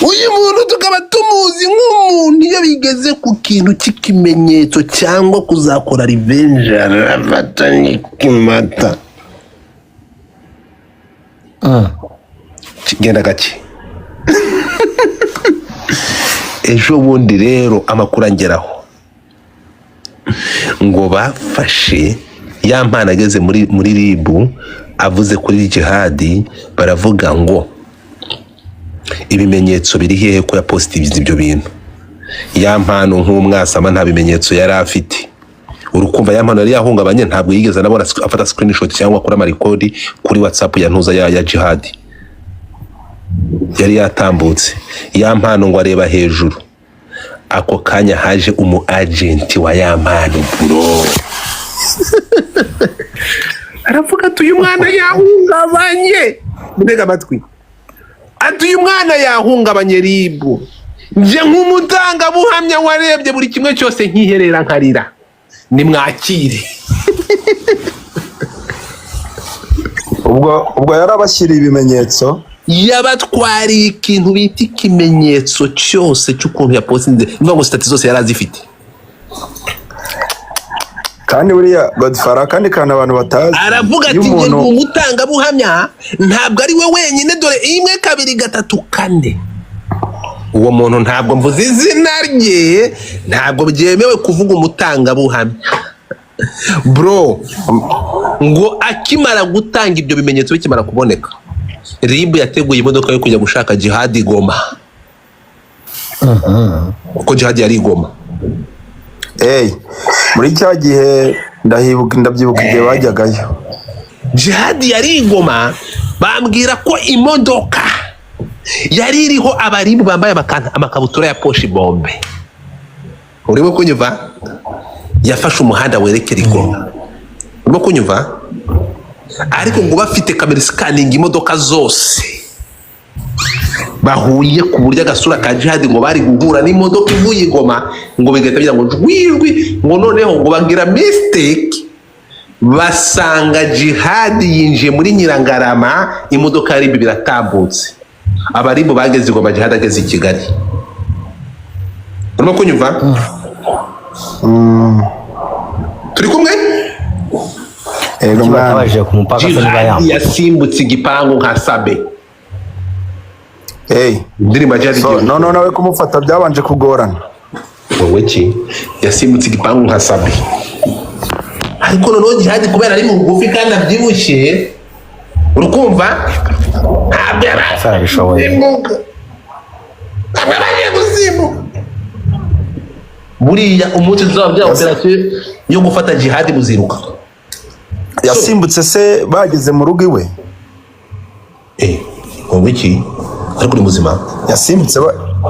Uyu muntu tukaba tumuzi nk'umuntu iyo bigeze ku kintu cy'ikimenyetso cyangwa kuzakora revenge, arafata n'ikimata. Genda gake. Ejo bundi rero amakuru angeraho ngo bafashe Yampano ageze muri RIB, avuze kuri Jihadi. Baravuga ngo ibimenyetso biri hehe ko yapositinze ibyo bintu? Yampano nk'umwasama nta bimenyetso yari afite. Urukumva, Yampano yari yahungabanye, ntabwo yigeze anabona afata screenshot cyangwa akora amarekodi kuri WhatsApp ya ntuza ya Jihadi yari yatambutse. Yampano ngo areba hejuru, ako kanya haje umu agent wa Yampano, bro, aravuga ati: "Uyu mwana yahungabanye." Mutega amatwi. Ati: "Uyu mwana yahungabanye. RIB, njye nk'umutangabuhamya warebye buri kimwe cyose nkiherera nkarira, nimwakire." Ubwo yarabashyiriye ibimenyetso. Yabatwariye ikintu bita ikimenyetso cyose cy'ukuntu yapostinze, niyo ngo status zose yari azifite. Kandi buriya Godfather, akandi kantu abantu batazi, Aravuga iyo ati: "Njye umuntu ndi umutangabuhamya, ntabwo ari we wenyine, dore imwe, kabiri, gatatu, kane." Uwo muntu ntabwo mvuze izina rye, ntabwo byemewe kuvuga umutangabuhamya, bro. Ngo akimara gutanga ibyo bimenyetso, bikimara kuboneka, RIB yateguye imodoka yo kujya gushaka Jihadi Goma, kuko Jihadi yari i Goma. Ey, muri cya gihe ndahibuka, ndabyibuka igihe bajyagayo. Jihadi yari i Goma. Bambwira ko imodoka yari iriho abarimu bambaye amakabutura ya poshi bombe, urimo kunyumva, yafashe umuhanda werekera i Goma, urimo kunyumva? Ariko ngo bafite kamera sikaninga imodoka zose bahuye, ku buryo agasura ka Jihadi ngo bari guhura n'imodoka ivuye i Goma, ngo bigahita bigira ngo jwijwi. Ngo noneho ngo bagira mistake, basanga Jihadi yinjiye muri Nyirangarama, imodoka ya RIB biratambutse. Abarimu bageze i Goma, Jihadi ageze i Kigali. Urimo kunyumva? Turi kumwe? Ego Kuki mwana. batabajije ku mupaka se niba Jihadi yambuka? yasimbutse igipangu nka Sabe. Ey, Indirimbo ya Jihadi so igiye no nawe kumufata byabanje kugorana. Wowe ki, yasimbutse igipangu nka Sabe. Ariko noneho Jihadi, kubera ari mugufi kandi abyibushye, urukumva, ntabwo Se arabishoboye. yasimbuka, ntabwo yabashije gusimbuka. Buriya umunsi tuzaba bya operasiyo yo gufata Jihadi muziruka. Yasimbutse se bageze mu rugo iwe? Eh, wowe ki, ariko uri muzima?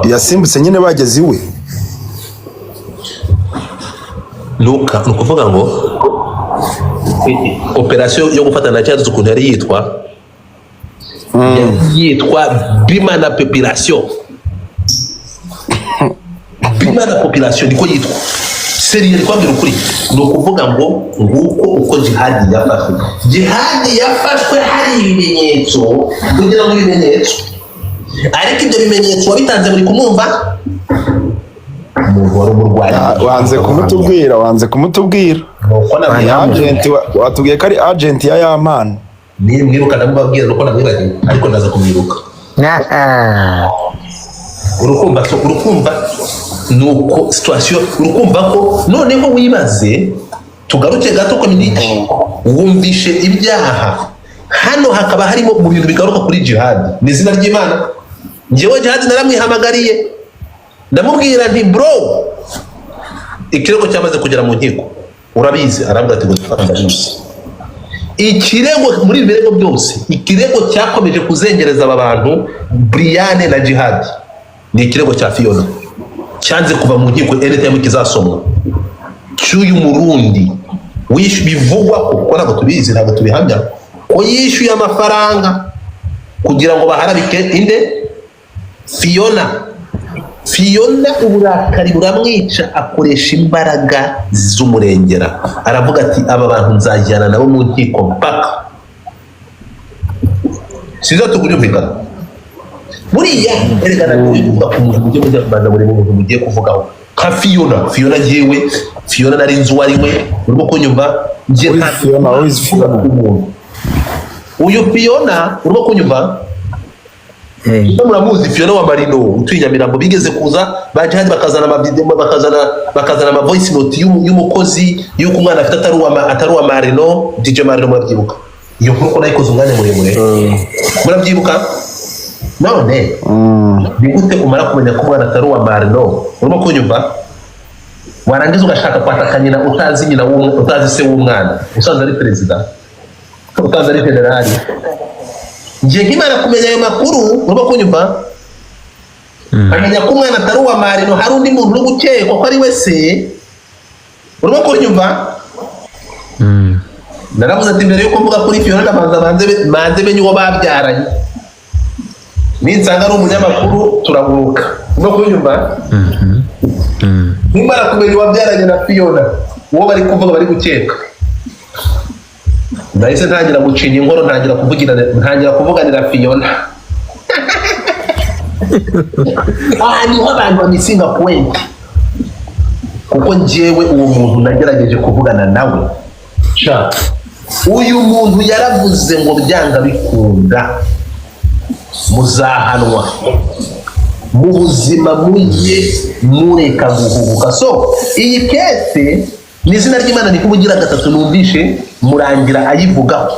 Yasimbutse nyine bageze iwe. Nuka ni ukuvuga ngo operasiyo yo gufata na cyadutse, ukuntu yari yitwa, yari yitwa bima na population, bima na population niko yitwa. Seriye kwabwira ukuri, ni ukuvuga ngo nguko uko Jihadi yafashwe. Jihadi yafashwe hari ibimenyetso, kugira ngo ibimenyetso Ariko ibyo bimenyetso wabitanze muri kumwumva, umuntu wari umurwayi. Wanze kumutubwira, wanze kumutubwira. Nuko Ni namwibagiwe. agent watubwiye ko ari agent ya Yampano. Nimwiruka ndamubabwira, nuko namwibagiwe, ariko ndaza kumwiruka. Urukumva, so urukumva nuko situation, urukumva ko noneho wibaze, tugaruke gato community, wumvishe ibyaha hano hakaba harimo mu bintu bigaruka kuri Jihad ni izina ry'Imana. Njyewe Jihad naramwihamagariye, ndamubwira nti: "Bro, ikirego cyamaze kugera mu nkiko, urabizi?" Arambwira ati: "Ngo ndabizi." Ikirego, muri ibi birego byose, ikirego cyakomeje kuzengereza aba bantu Brian na Jihad ni ikirego cya Fiona cyanze kuva mu nkiko, anytime kizasomwa, cy'uyu Murundi bivugwa ko, kuko ntabwo tubizi, ntabwo tubihamya, ko yishyuye amafaranga kugira ngo baharabike inde? Fiona. Fiona uburakari buramwica, akoresha imbaraga z'umurengera, aravuga ati: "Aba bantu nzajyana nabo mu nkiko mpaka." Sinzi tukubyumvikana. Buriya erega ntabwo kuvuga ku muntu, mujye mujya kubanza buri muntu mugiye kuvugaho nka Fiona. Fiona, njyewe Fiona nari nzi uwo ari we, urimo kunyumva? Njye Who is ntabwo Fiona? Who is Fiona? umuntu uyu Fiona, urimo kunyumva? Niba muramuzi, Fiona wa Marino utuye Nyamirambo, bigeze kuza ba Jihad bakazana amavideo, bakazana ama voice note y'umukozi y'uko umwana afite atari uwa Marino, DJ Marino. Murabyibuka iyo nkuru ko nayikoze umwanya muremure? Murabyibuka? None ni gute umara kumenya ko umwana atari uwa Marino, urimo kunyumva, warangiza ugashaka kwataka nyina utazi nyina utazi se w'umwana, usanze ari perezida, utazi ari generali? Njye nkimara kumenya ayo makuru, urimo kunyumva, nkamenya ko umwana atari uwa Marino, hari undi muntu uri gukekwa ko ari we se, urimo kunyumva, naravuze ati: "Mbere yuko mvuga kuri Fiona, ndabanza manze menye uwo babyaranye. Ninsanga ari umunyamakuru turaguruka." Urimo kunyumva? Nimara kumenya uwabyaranye na Fiona, uwo bari kuvuga, bari gukeka, nahise ntangira gucinya inkoro, ntangira kuvuganira Fiona. Aha niho abantu bamissinga point, kuko njyewe uwo muntu nagerageje kuvugana nawe. Sha, uyu muntu yaravuze ngo byanga bikunda muzahanwa mu buzima, mujye mureka guhubuka. So iyi case ni izina ry'Imana, ni kubugira gatatu numvishe Murangira ayivugaho.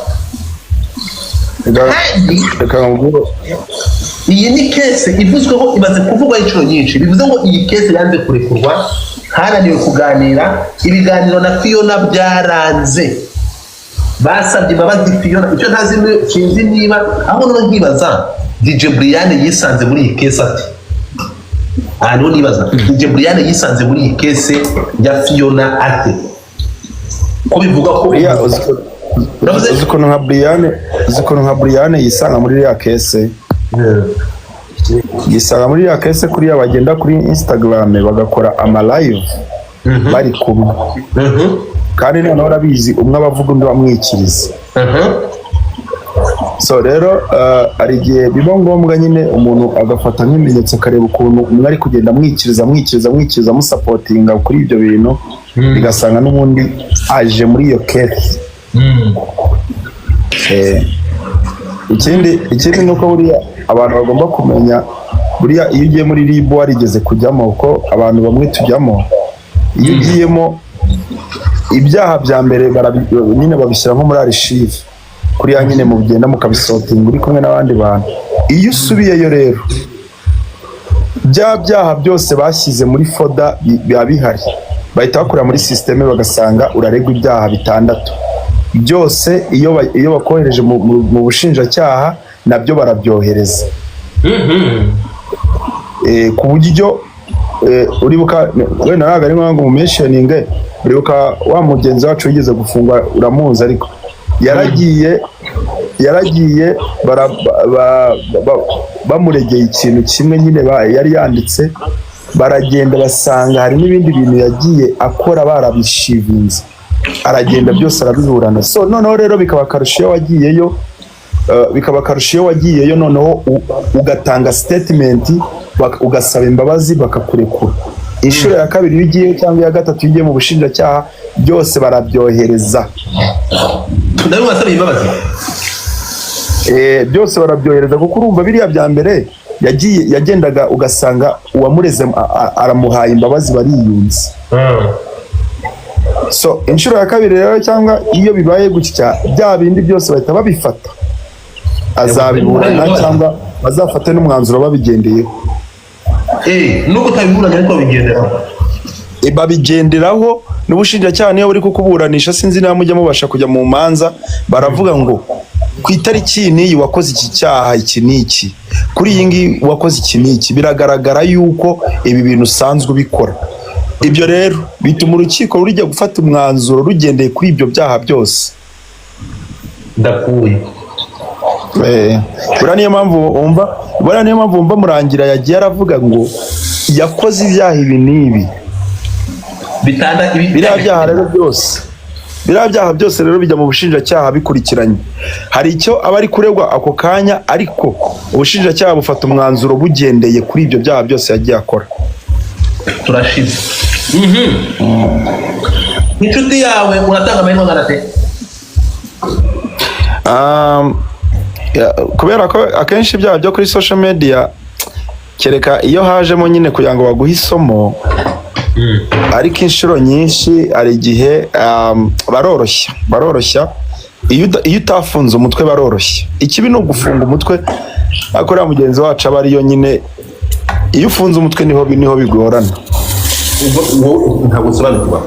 Kandi Reka nkubwire. iyi ni case ivuzweho, imaze kuvugwaho inshuro nyinshi. Bivuze ngo iyi case yanze kurekurwa, hananiwe kuganira, ibiganiro na Fiona byaranze, basabye imbabazi Fiona. Icyo ntazi sinzi niba aho noneho nkibaza DJ Brian yisanze muri iyi case ati, aha niho nibaza, DJ Brian yisanze muri iyi case ya Fiona ate, ko bivuga ko Buriya Uravuze? Uzi ukuntu nka Brian yisanga muri iriya case, yisanga muri iriya case kuriya bagenda kuri Instagram bagakora ama live bari kumwe, kandi noneho urabizi, umwe aba avuga undi bamwikiriza. So rero hari igihe biba ngombwa nyine umuntu agafata nk'ibimenyetso, akareba ukuntu umwe ari kugenda amwikiriza, amwikiriza, amwikiriza, amusupportinga kuri ibyo bintu, bigasanga n'ubundi aje muri iyo case. Ikindi ni uko buriya abantu bagomba kumenya, buriya iyo ugiye muri RIB warigeze kujyamo, kuko abantu bamwe tujyamo, iyo ugiyemo ibyaha bya mbere nyine babishyira nko muri archive kuriya nyine mugenda mukabisortinga uri kumwe n'abandi bantu. Iyo usubiyeyo rero, bya byaha byose bashyize muri folder biba bihari, bahita bakura muri système bagasanga uraregwa ibyaha bitandatu byose. Iyo bakohereje mu bushinjacyaha nabyo barabyohereza. Ku buryo uribuka, wenda ntabwo ari ngombwa ngo umumentioninge, uribuka wa mugenzi wacu wigeze gufungwa, uramuzi, ariko yaragiye bamuregeye ikintu kimwe nyine yari yanditse, baragenda basanga hari n'ibindi bintu yagiye akora barabishivinze, aragenda byose arabiburana. So noneho rero bikaba akarusho iyo wagiyeyo. Bikaba akarusho iyo wagiyeyo noneho ugatanga statement, ugasaba imbabazi, bakakurekura. Inshuro ya kabiri iyo ugiyeyo cyangwa iya gatatu iyo ugiye mu bushinjacyaha, byose barabyohereza. Nawe wasabiye imbabazi? Byose barabyohereza, kuko urumva biriya bya mbere yagiye yagendaga ugasanga uwamureze aramuhaye imbabazi, bariyunze. So inshuro ya kabiri rero cyangwa iyo bibaye gutya, bya bindi byose bahita babifata, azabiburana cyangwa bazafate n'umwanzuro babigendeyeho. Nubwo utabiburanye ariko babigenderaho. Babigenderaho n'ubushinjacyaha niyo buri kukuburanisha. Sinzi niba mujya mubasha kujya mu manza, baravuga ngo ku itariki iyi n'iyi wakoze iki cyaha iki n'iki, kuri iyi ngiyi wakoze iki n'iki, biragaragara yuko ibi bintu usanzwe ubikora. Ibyo rero bituma urukiko rujya gufata umwanzuro rugendeye kuri ibyo byaha byose. Ndapfuye. Buriya niyo mpamvu wumva Murangira yagiye aravuga ngo yakoze ibyaha ibi n'ibi. Bitanda ibi. Biriya byaha byose rero bijya mu bushinjacyaha bikurikiranye. Hari icyo aba ari kuregwa ako kanya, ariko ubushinjacyaha bufata umwanzuro bugendeye kuri ibyo byaha byose yagiye akora. Turashize. Inshuti yawe uratanga amahirwe angana ate? Ya, kubera ko akenshi ibyaha byo kuri social media, kereka iyo hajemo nyine kugira ngo baguhe isomo, ariko inshuro nyinshi hari igihe baroroshya iyo utafunze umutwe baroroshya. Ikibi ni ugufunga umutwe, ariko uriya mugenzi wacu aba ariyo nyine, iyo ufunze umutwe niho bigorana. Ubwo ntabwo usobanukirwa.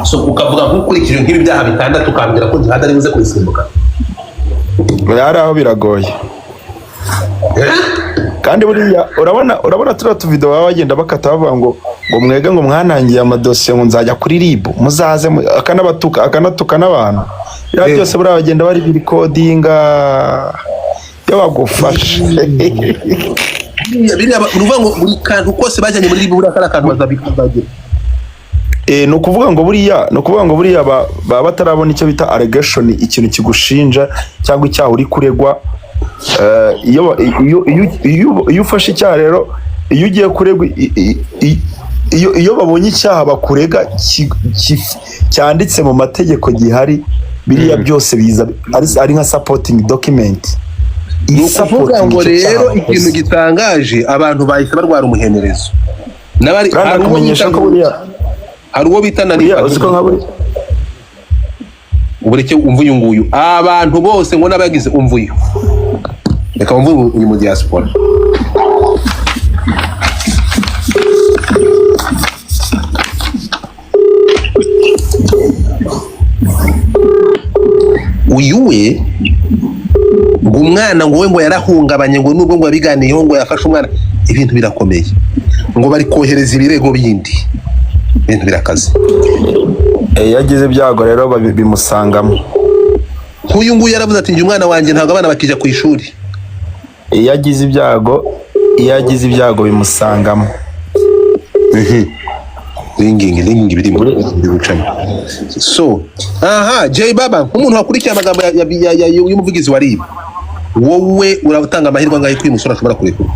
So ukavuga nk'ukurikije nk'ibi byaha bitandatu, ukambwira ko Jihad ari buze kubisimbuka? Hari aho biragoye. Kandi buriya urabona turiya tuvido baba bagenda bakata bavuga ngo mwege, ngo mwanangiye amadosiye, ngo nzajya kuri RIB, muzaze akanabatuka, akanatuka n'abantu. Biriya byose buriya bagenda bari birikodinga iyo bagufashe. Biriya ni ukuvuga ngo buri kantu kose bajyanye muri RIB, buriya kari akantu bazabigira. Ni ukuvuga ngo buriya baba batarabona icyo bita allegation, ikintu kigushinja cyangwa icyaha uri kuregwa. Iyo ufashe icyaha rero, iyo ugiye kuregwa, iyo babonye icyaha bakurega cyanditse mu mategeko gihari, biriya byose biza ari nka supporting document. Ni ukuvuga ngo Supporting icyo cyaha rero bakoze. Ikintu gitangaje, abantu bahise barwara umuhenerezo. Kandi Hari uwo akumenyesha bita ko buriya hari uwo bita na buriya uzi ko nka buriya ubureke. Umva uyu nguyu, abantu bose ngo n'abagize, umva uyu, reka wumve uyu mu diaspora. Uyu we ngo umwana ngo we ngo yarahungabanye, ngo nubwo ngo yabiganiyeho ngo yafashe umwana, ibintu birakomeye, ngo bari kohereza ibirego bindi, ibintu birakaze. Iyo agize ibyago rero bimusangamo. Nk'uyu nguyu yaravuze ati: "Njye umwana wanjye ntabwo abana bakijya ku ishuri." Iyo agize ibyago bimusangamo. Ringing, ringing, birimo biri gucamo. So aha Jay Baba, nk'umuntu wakurikiye amagambo y'umuvugizi wa RIB, wowe uratanga amahirwe angahe ko uyu musore ashobora kurekurwa?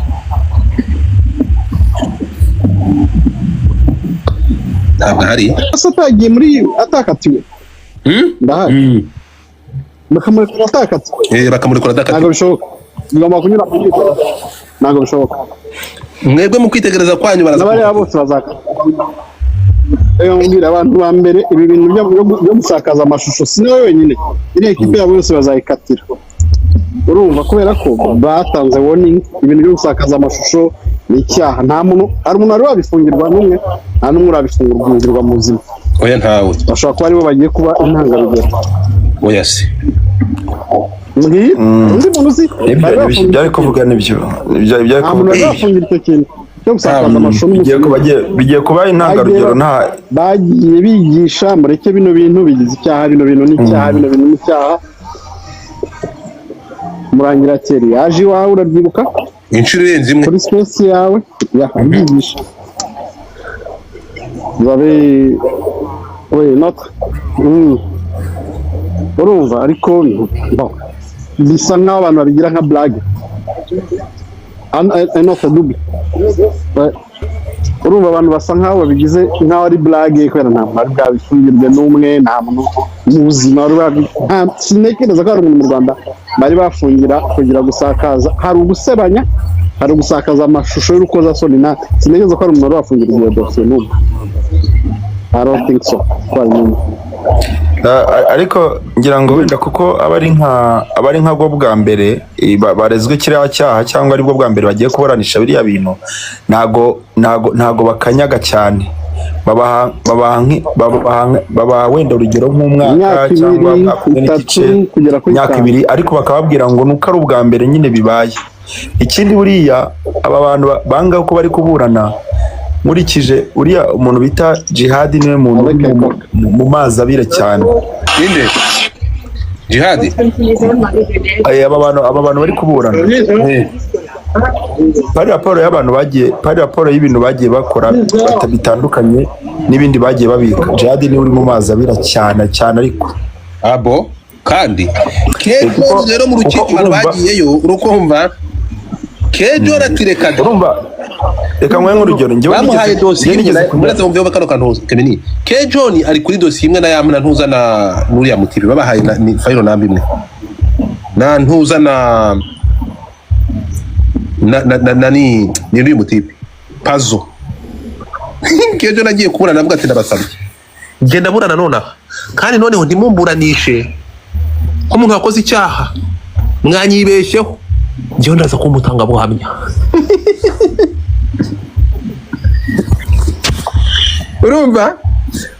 Ntabwo ahari. Ese atagiye muri atakatiwe? Ndahari, bakamurekura atakatiwe? Bakamurekura Ntabwo adakatiwe. bishoboka, bigomba kunyura mu nkiko, ntabwo bishoboka. Mwebwe mu kwitegereza kwanyu baraza N'abariya bose bazakatirwa. Reka nkubwire, abantu ba mbere ibi bintu byo gusakaza amashusho si nawe wenyine, iriya ekipe yabo yose bazayikatira. Urumva, kubera ko batanze warning, ibintu byo gusakaza amashusho ni icyaha. Nta muntu, hari umuntu wari wabifungirwa n'umwe? Nta n'umwe urabifungirwa mu buzima. Oya, ntawe. Bashobora kuba aribo bagiye kuba intangarugero. Oya se. Mbwira undi muntu uzi Nibyo. bari Nibyo. bafungira Ibyo ari kuvuga nibyo, nibyo ibyo ari Nta muntu kuvuga. wari wafungira icyo kintu cyo gusakaza amashusho Bigiye n'umunsi. kuba intangarugero nta Bagiye bigisha: mureke bino bintu bigize icyaha, bino bintu ni icyaha, bino bintu ni icyaha. Murangira kera yaje iwawe, urabyibuka? Inshuro irenze imwe. Kuri space yawe yabigisha vous avez, oui, notre. Urumva, ariko bon. Bisa nk'aho abantu babigira nka blague, un autre double. Ouais. Urumva abantu basa nk'aho babigize nk'aho ari blague, kubera nta muntu wari bwabifungirwe n'umwe, nta muntu mu buzima wari sintekereza ko hari umuntu mu Rwanda bari bafungira kugira gusakaza, hari ugusebanya, hari ugusakaza amashusho y'urukozasoni. Na sintekereza ko hari umuntu wari wafungirwa iyo dosiye n'umwe. I don't think so ko hari n'umwe. Ariko ngira ngo wenda kuko aba ari nka bwo bwa mbere barezwe kiriya cyaha, cyangwa aribwo bwa mbere bagiye kuburanisha biriya bintu, ntago bakanyaga cyane, babaha wenda urugero nk'umwaka Imyaka cyangwa 2, umwaka umwe 3 n'igice, kugera kuri imyaka 5. 2, ariko bakababwira ngo nuko ari ubwa mbere nyine bibaye. Ikindi, buriya aba bantu banga uko bari kuburana, nkurikije uriya umuntu bita Jihadi, niwe muntu uri mu mazi abira cyane. Ninde? Jihadi? Aba bantu bari kuburana, pari raporo y'abantu bagiye, pari raporo y'ibintu bagiye bakora bitandukanye n'ibindi bagiye babika, Jihadi niwe uri mu mazi abira cyane cyane, ariko abo kandi Kejo rero mu rukiko kuko abantu urumva- bagiyeyo, urukumva Kejo aratireka da. Urumva, reka nguhe nk'urugero, njyewe bamuhaye dosiye njyewe imwe nigeze kujya muretse mumve kano kantu Kemeni. Kejo ni ari kuri dosiye imwe na ya na ntuza na nuriya mutipe babahaye ni file namba imwe na ntuza na ni uriya mutipe Pazo. Kejo nagiye kuburana navuga ati ndabasabye genda burana nonaha, kandi noneho ntimumburanishe nk'umuntu wakoze icyaha, mwanyibeshyeho, njyewe ndaza kuba umutangabuhamya. Urumva,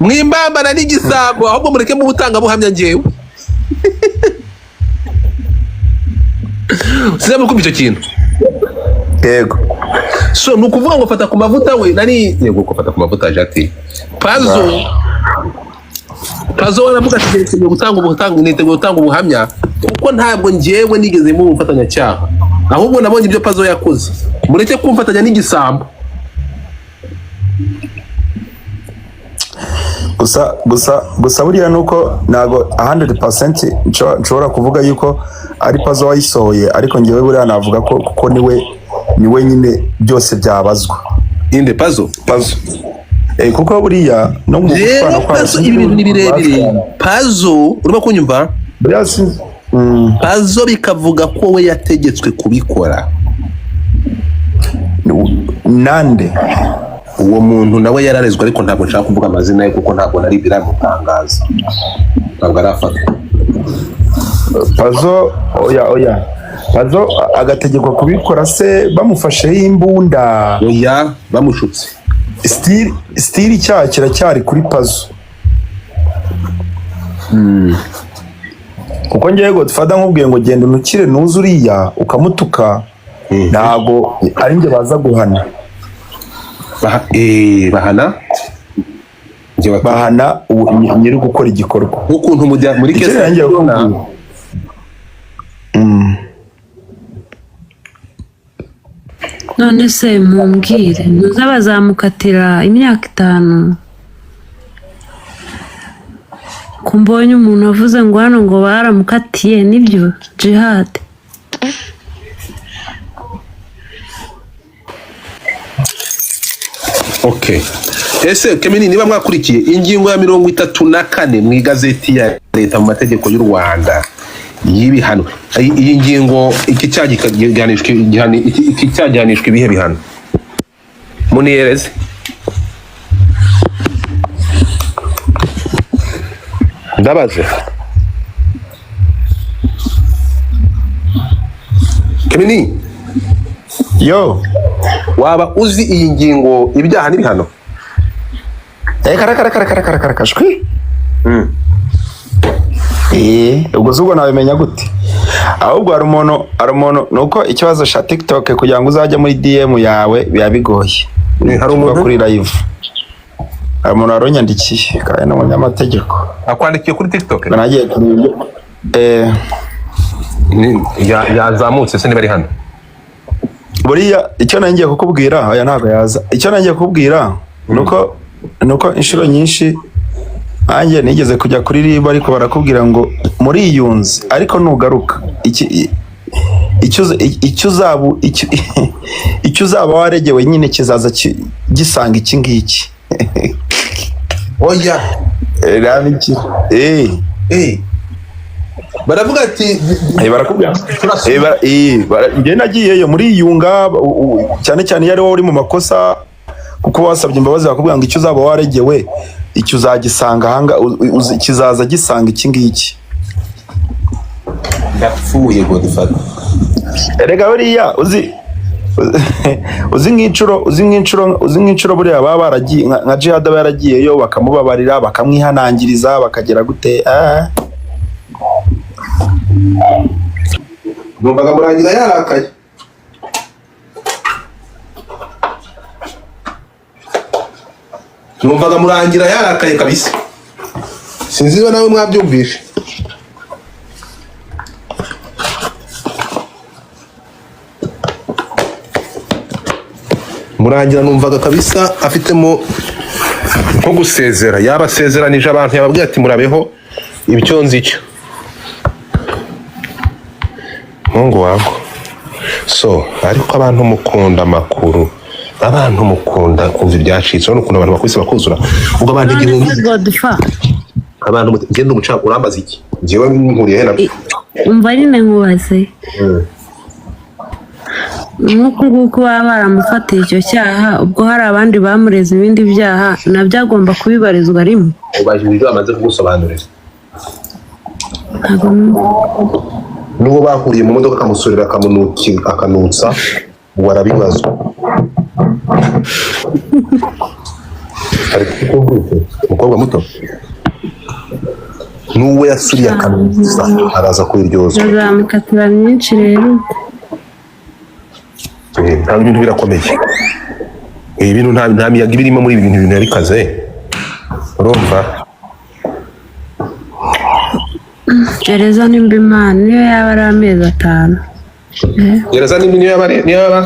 mwimbambana n'igisambo, ahubwo mureke mu butangabuhamya njyewe. Sinaba kumva icyo kintu. Yego. So ni ukuvuga ngo fata ku mavuta we nani, yego, ko fata ku mavuta jati Pazo. Pazo waravuga ati niteguye gutanga ubutanga, niteguye gutanga ubuhamya, kuko ntabwo njyewe nigeze mu bufatanyacyaha, ahubwo nabonye ibyo Pazo yakoze, mureke kumfatanya n'igisambo. Gusa buriya nuko ntago 100% nshobora kuvuga yuko ari Pazo wayisohoye, ariko njyewe buriya navuga ko kuko niwe nyine byose byabazwa. Inde? Pazo? Pazo, kuko buriya no mu Rero gushwana kwabo Pazo, ibi bintu ni birebire. Pazo, urimo kunyumva? Buriya si Pazo bikavuga ko we yategetswe kubikora. Nande? Uwo muntu nawe yararezwe, ariko ntabwo nshaka kuvuga amazina ye kuko ntabwo nari biramutangaza, ntabwo arafatwa. Pazo, oya oya, Pazo agategekwa kubikora se bamufasheho imbunda? Oya, bamushutse. Still icyaha kiracyari kuri Pazo, kuko ngewe Godfather nkubwiye ngo genda unukire nuze uriya ukamutuka, ntago ari njye baza guhana. Bahana? Bahana nyiri gukora igikorwa. Nk'ukuntu mujya muri Icyo case nanjye ya kukubwira. None se mumbwire, ntuza bazamukatira imyaka 5 ko mbonye umuntu avuze ngo hano ngo baramukatiye, nibyo Jihad? Okay, ese Kemini, niba mwakurikiye ingingo ya 34 mu igazeti ya leta mu mategeko y'u Rwanda y'ibihano, iyi ngingo, iki cyaha gihanishwa ibihe bihano? Muniyereze. Ndabaze Kemini. Yo. Waba uzi iyi ngingo, ibyaha n'ibihano? Reka reka reka reka reka reka reka, shwi. Ubwo se ubwo nabimenya gute? Ahubwo hari umuntu nuko ikibazo sha TikTok, kugira ngo uzajye muri DM yawe biba bigoye. Hari umuntu? Kuri live hari umuntu warunyandikiye kandi ni umunyamategeko. Akwandikiye kuri TikTok? Nagiye kureba ibyo Yazamutse se niba ari hano? Buriya icyo nangiye kukubwira, oya, ntabwo yaza. Icyo nangiye kukubwira nuko inshuro nyinshi nanjye nigeze kujya kuri RIB, ariko barakubwira ngo muriyunze, ariko nugaruka Iki icyo icyo uzaba icyo uzaba waregewe nyine kizaza gisanga iki ngiki. Oya. Rero iki eh eh baravuga ati barakubwira. Njye nagiyeyo muri yunga, cyane cyane iyo ari wowe uri mu makosa, kuko wasabye imbabazi, bakubwira ngo icyo uzaba waregewe icyo uzagisanga ahanga, kizaza gisanga iki ngiki. Ndapfuye, Godfather. Erega buriya uzi nk'inshuro buriya baba baragiye nka Jihad aba yaragiyeyo, bakamubabarira, bakamwihanangiriza, bakagera gute, ah. Numvaga Murangira yarakaye. Numvaga Murangira yarakaye kabisa. Sinzi niba nawe mwabyumvishe. Murangira numvaga kabisa afitemo nko gusezera, yabasezeranije abantu, yababwiye ati murabeho, ibyo nzi icyo mungu wangu. So ariko abantu mukunda amakuru, abantu mukunda kumva ibyacitse, urabona ukuntu abantu bakubise bakuzura, ubwo abantu None igihumbi se Godfa, abantu ngenda umuca urambaza iki? Njyewe nkuriye he nabyo? Umva nyine nkubaze, nk'uku nguku baba baramufatiye icyo cyaha, ubwo hari abandi bamureze ibindi byaha, nabyo agomba kubibarizwa rimwe? Ubajije ibyo bamaze kugusobanurira. Ntabwo numva. N'uwo bahuriye mu modoka akamusurira, akanutsa, uwo arabibazwa. Ariko umukobwa muto n'uwo yasuriye akanutsa araza kubiryozwa. Bazamukatira myinshi rero. Ntabwo ibintu birakomeye, ibi bintu nta miyaga iba irimo muri ibi bintu, ibintu yarikaze, urumva? Gereza nimba Imana niyo yaba ari amezi 5. Gereza nimba niyo yaba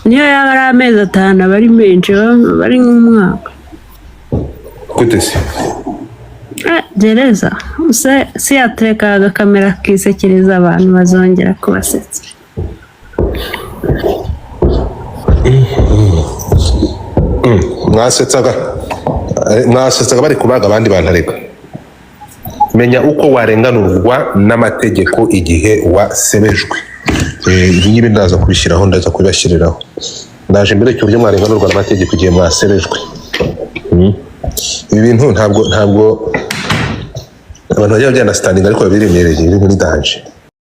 Niyo yaba ari amezi 5 aba ari menshi, aba ari nk'umwaka. Gute se? Gereza se si yatereka agakamera akisekereza abantu, bazongera kubasetsa. Mwasetsaga bari kubaga abandi bantu. Areka menya uko warenganurwa n'amategeko igihe wasebejwe. Ibi ngibi ndaza kubishyiraho, ndaza kubibashyiriraho, ndaje mbere uburyo mwarenganurwa n'amategeko igihe mwasebejwe. Ibi bintu ntabwo abantu bajya babyunderstandinga, ariko biba biremereye, biri muri danger.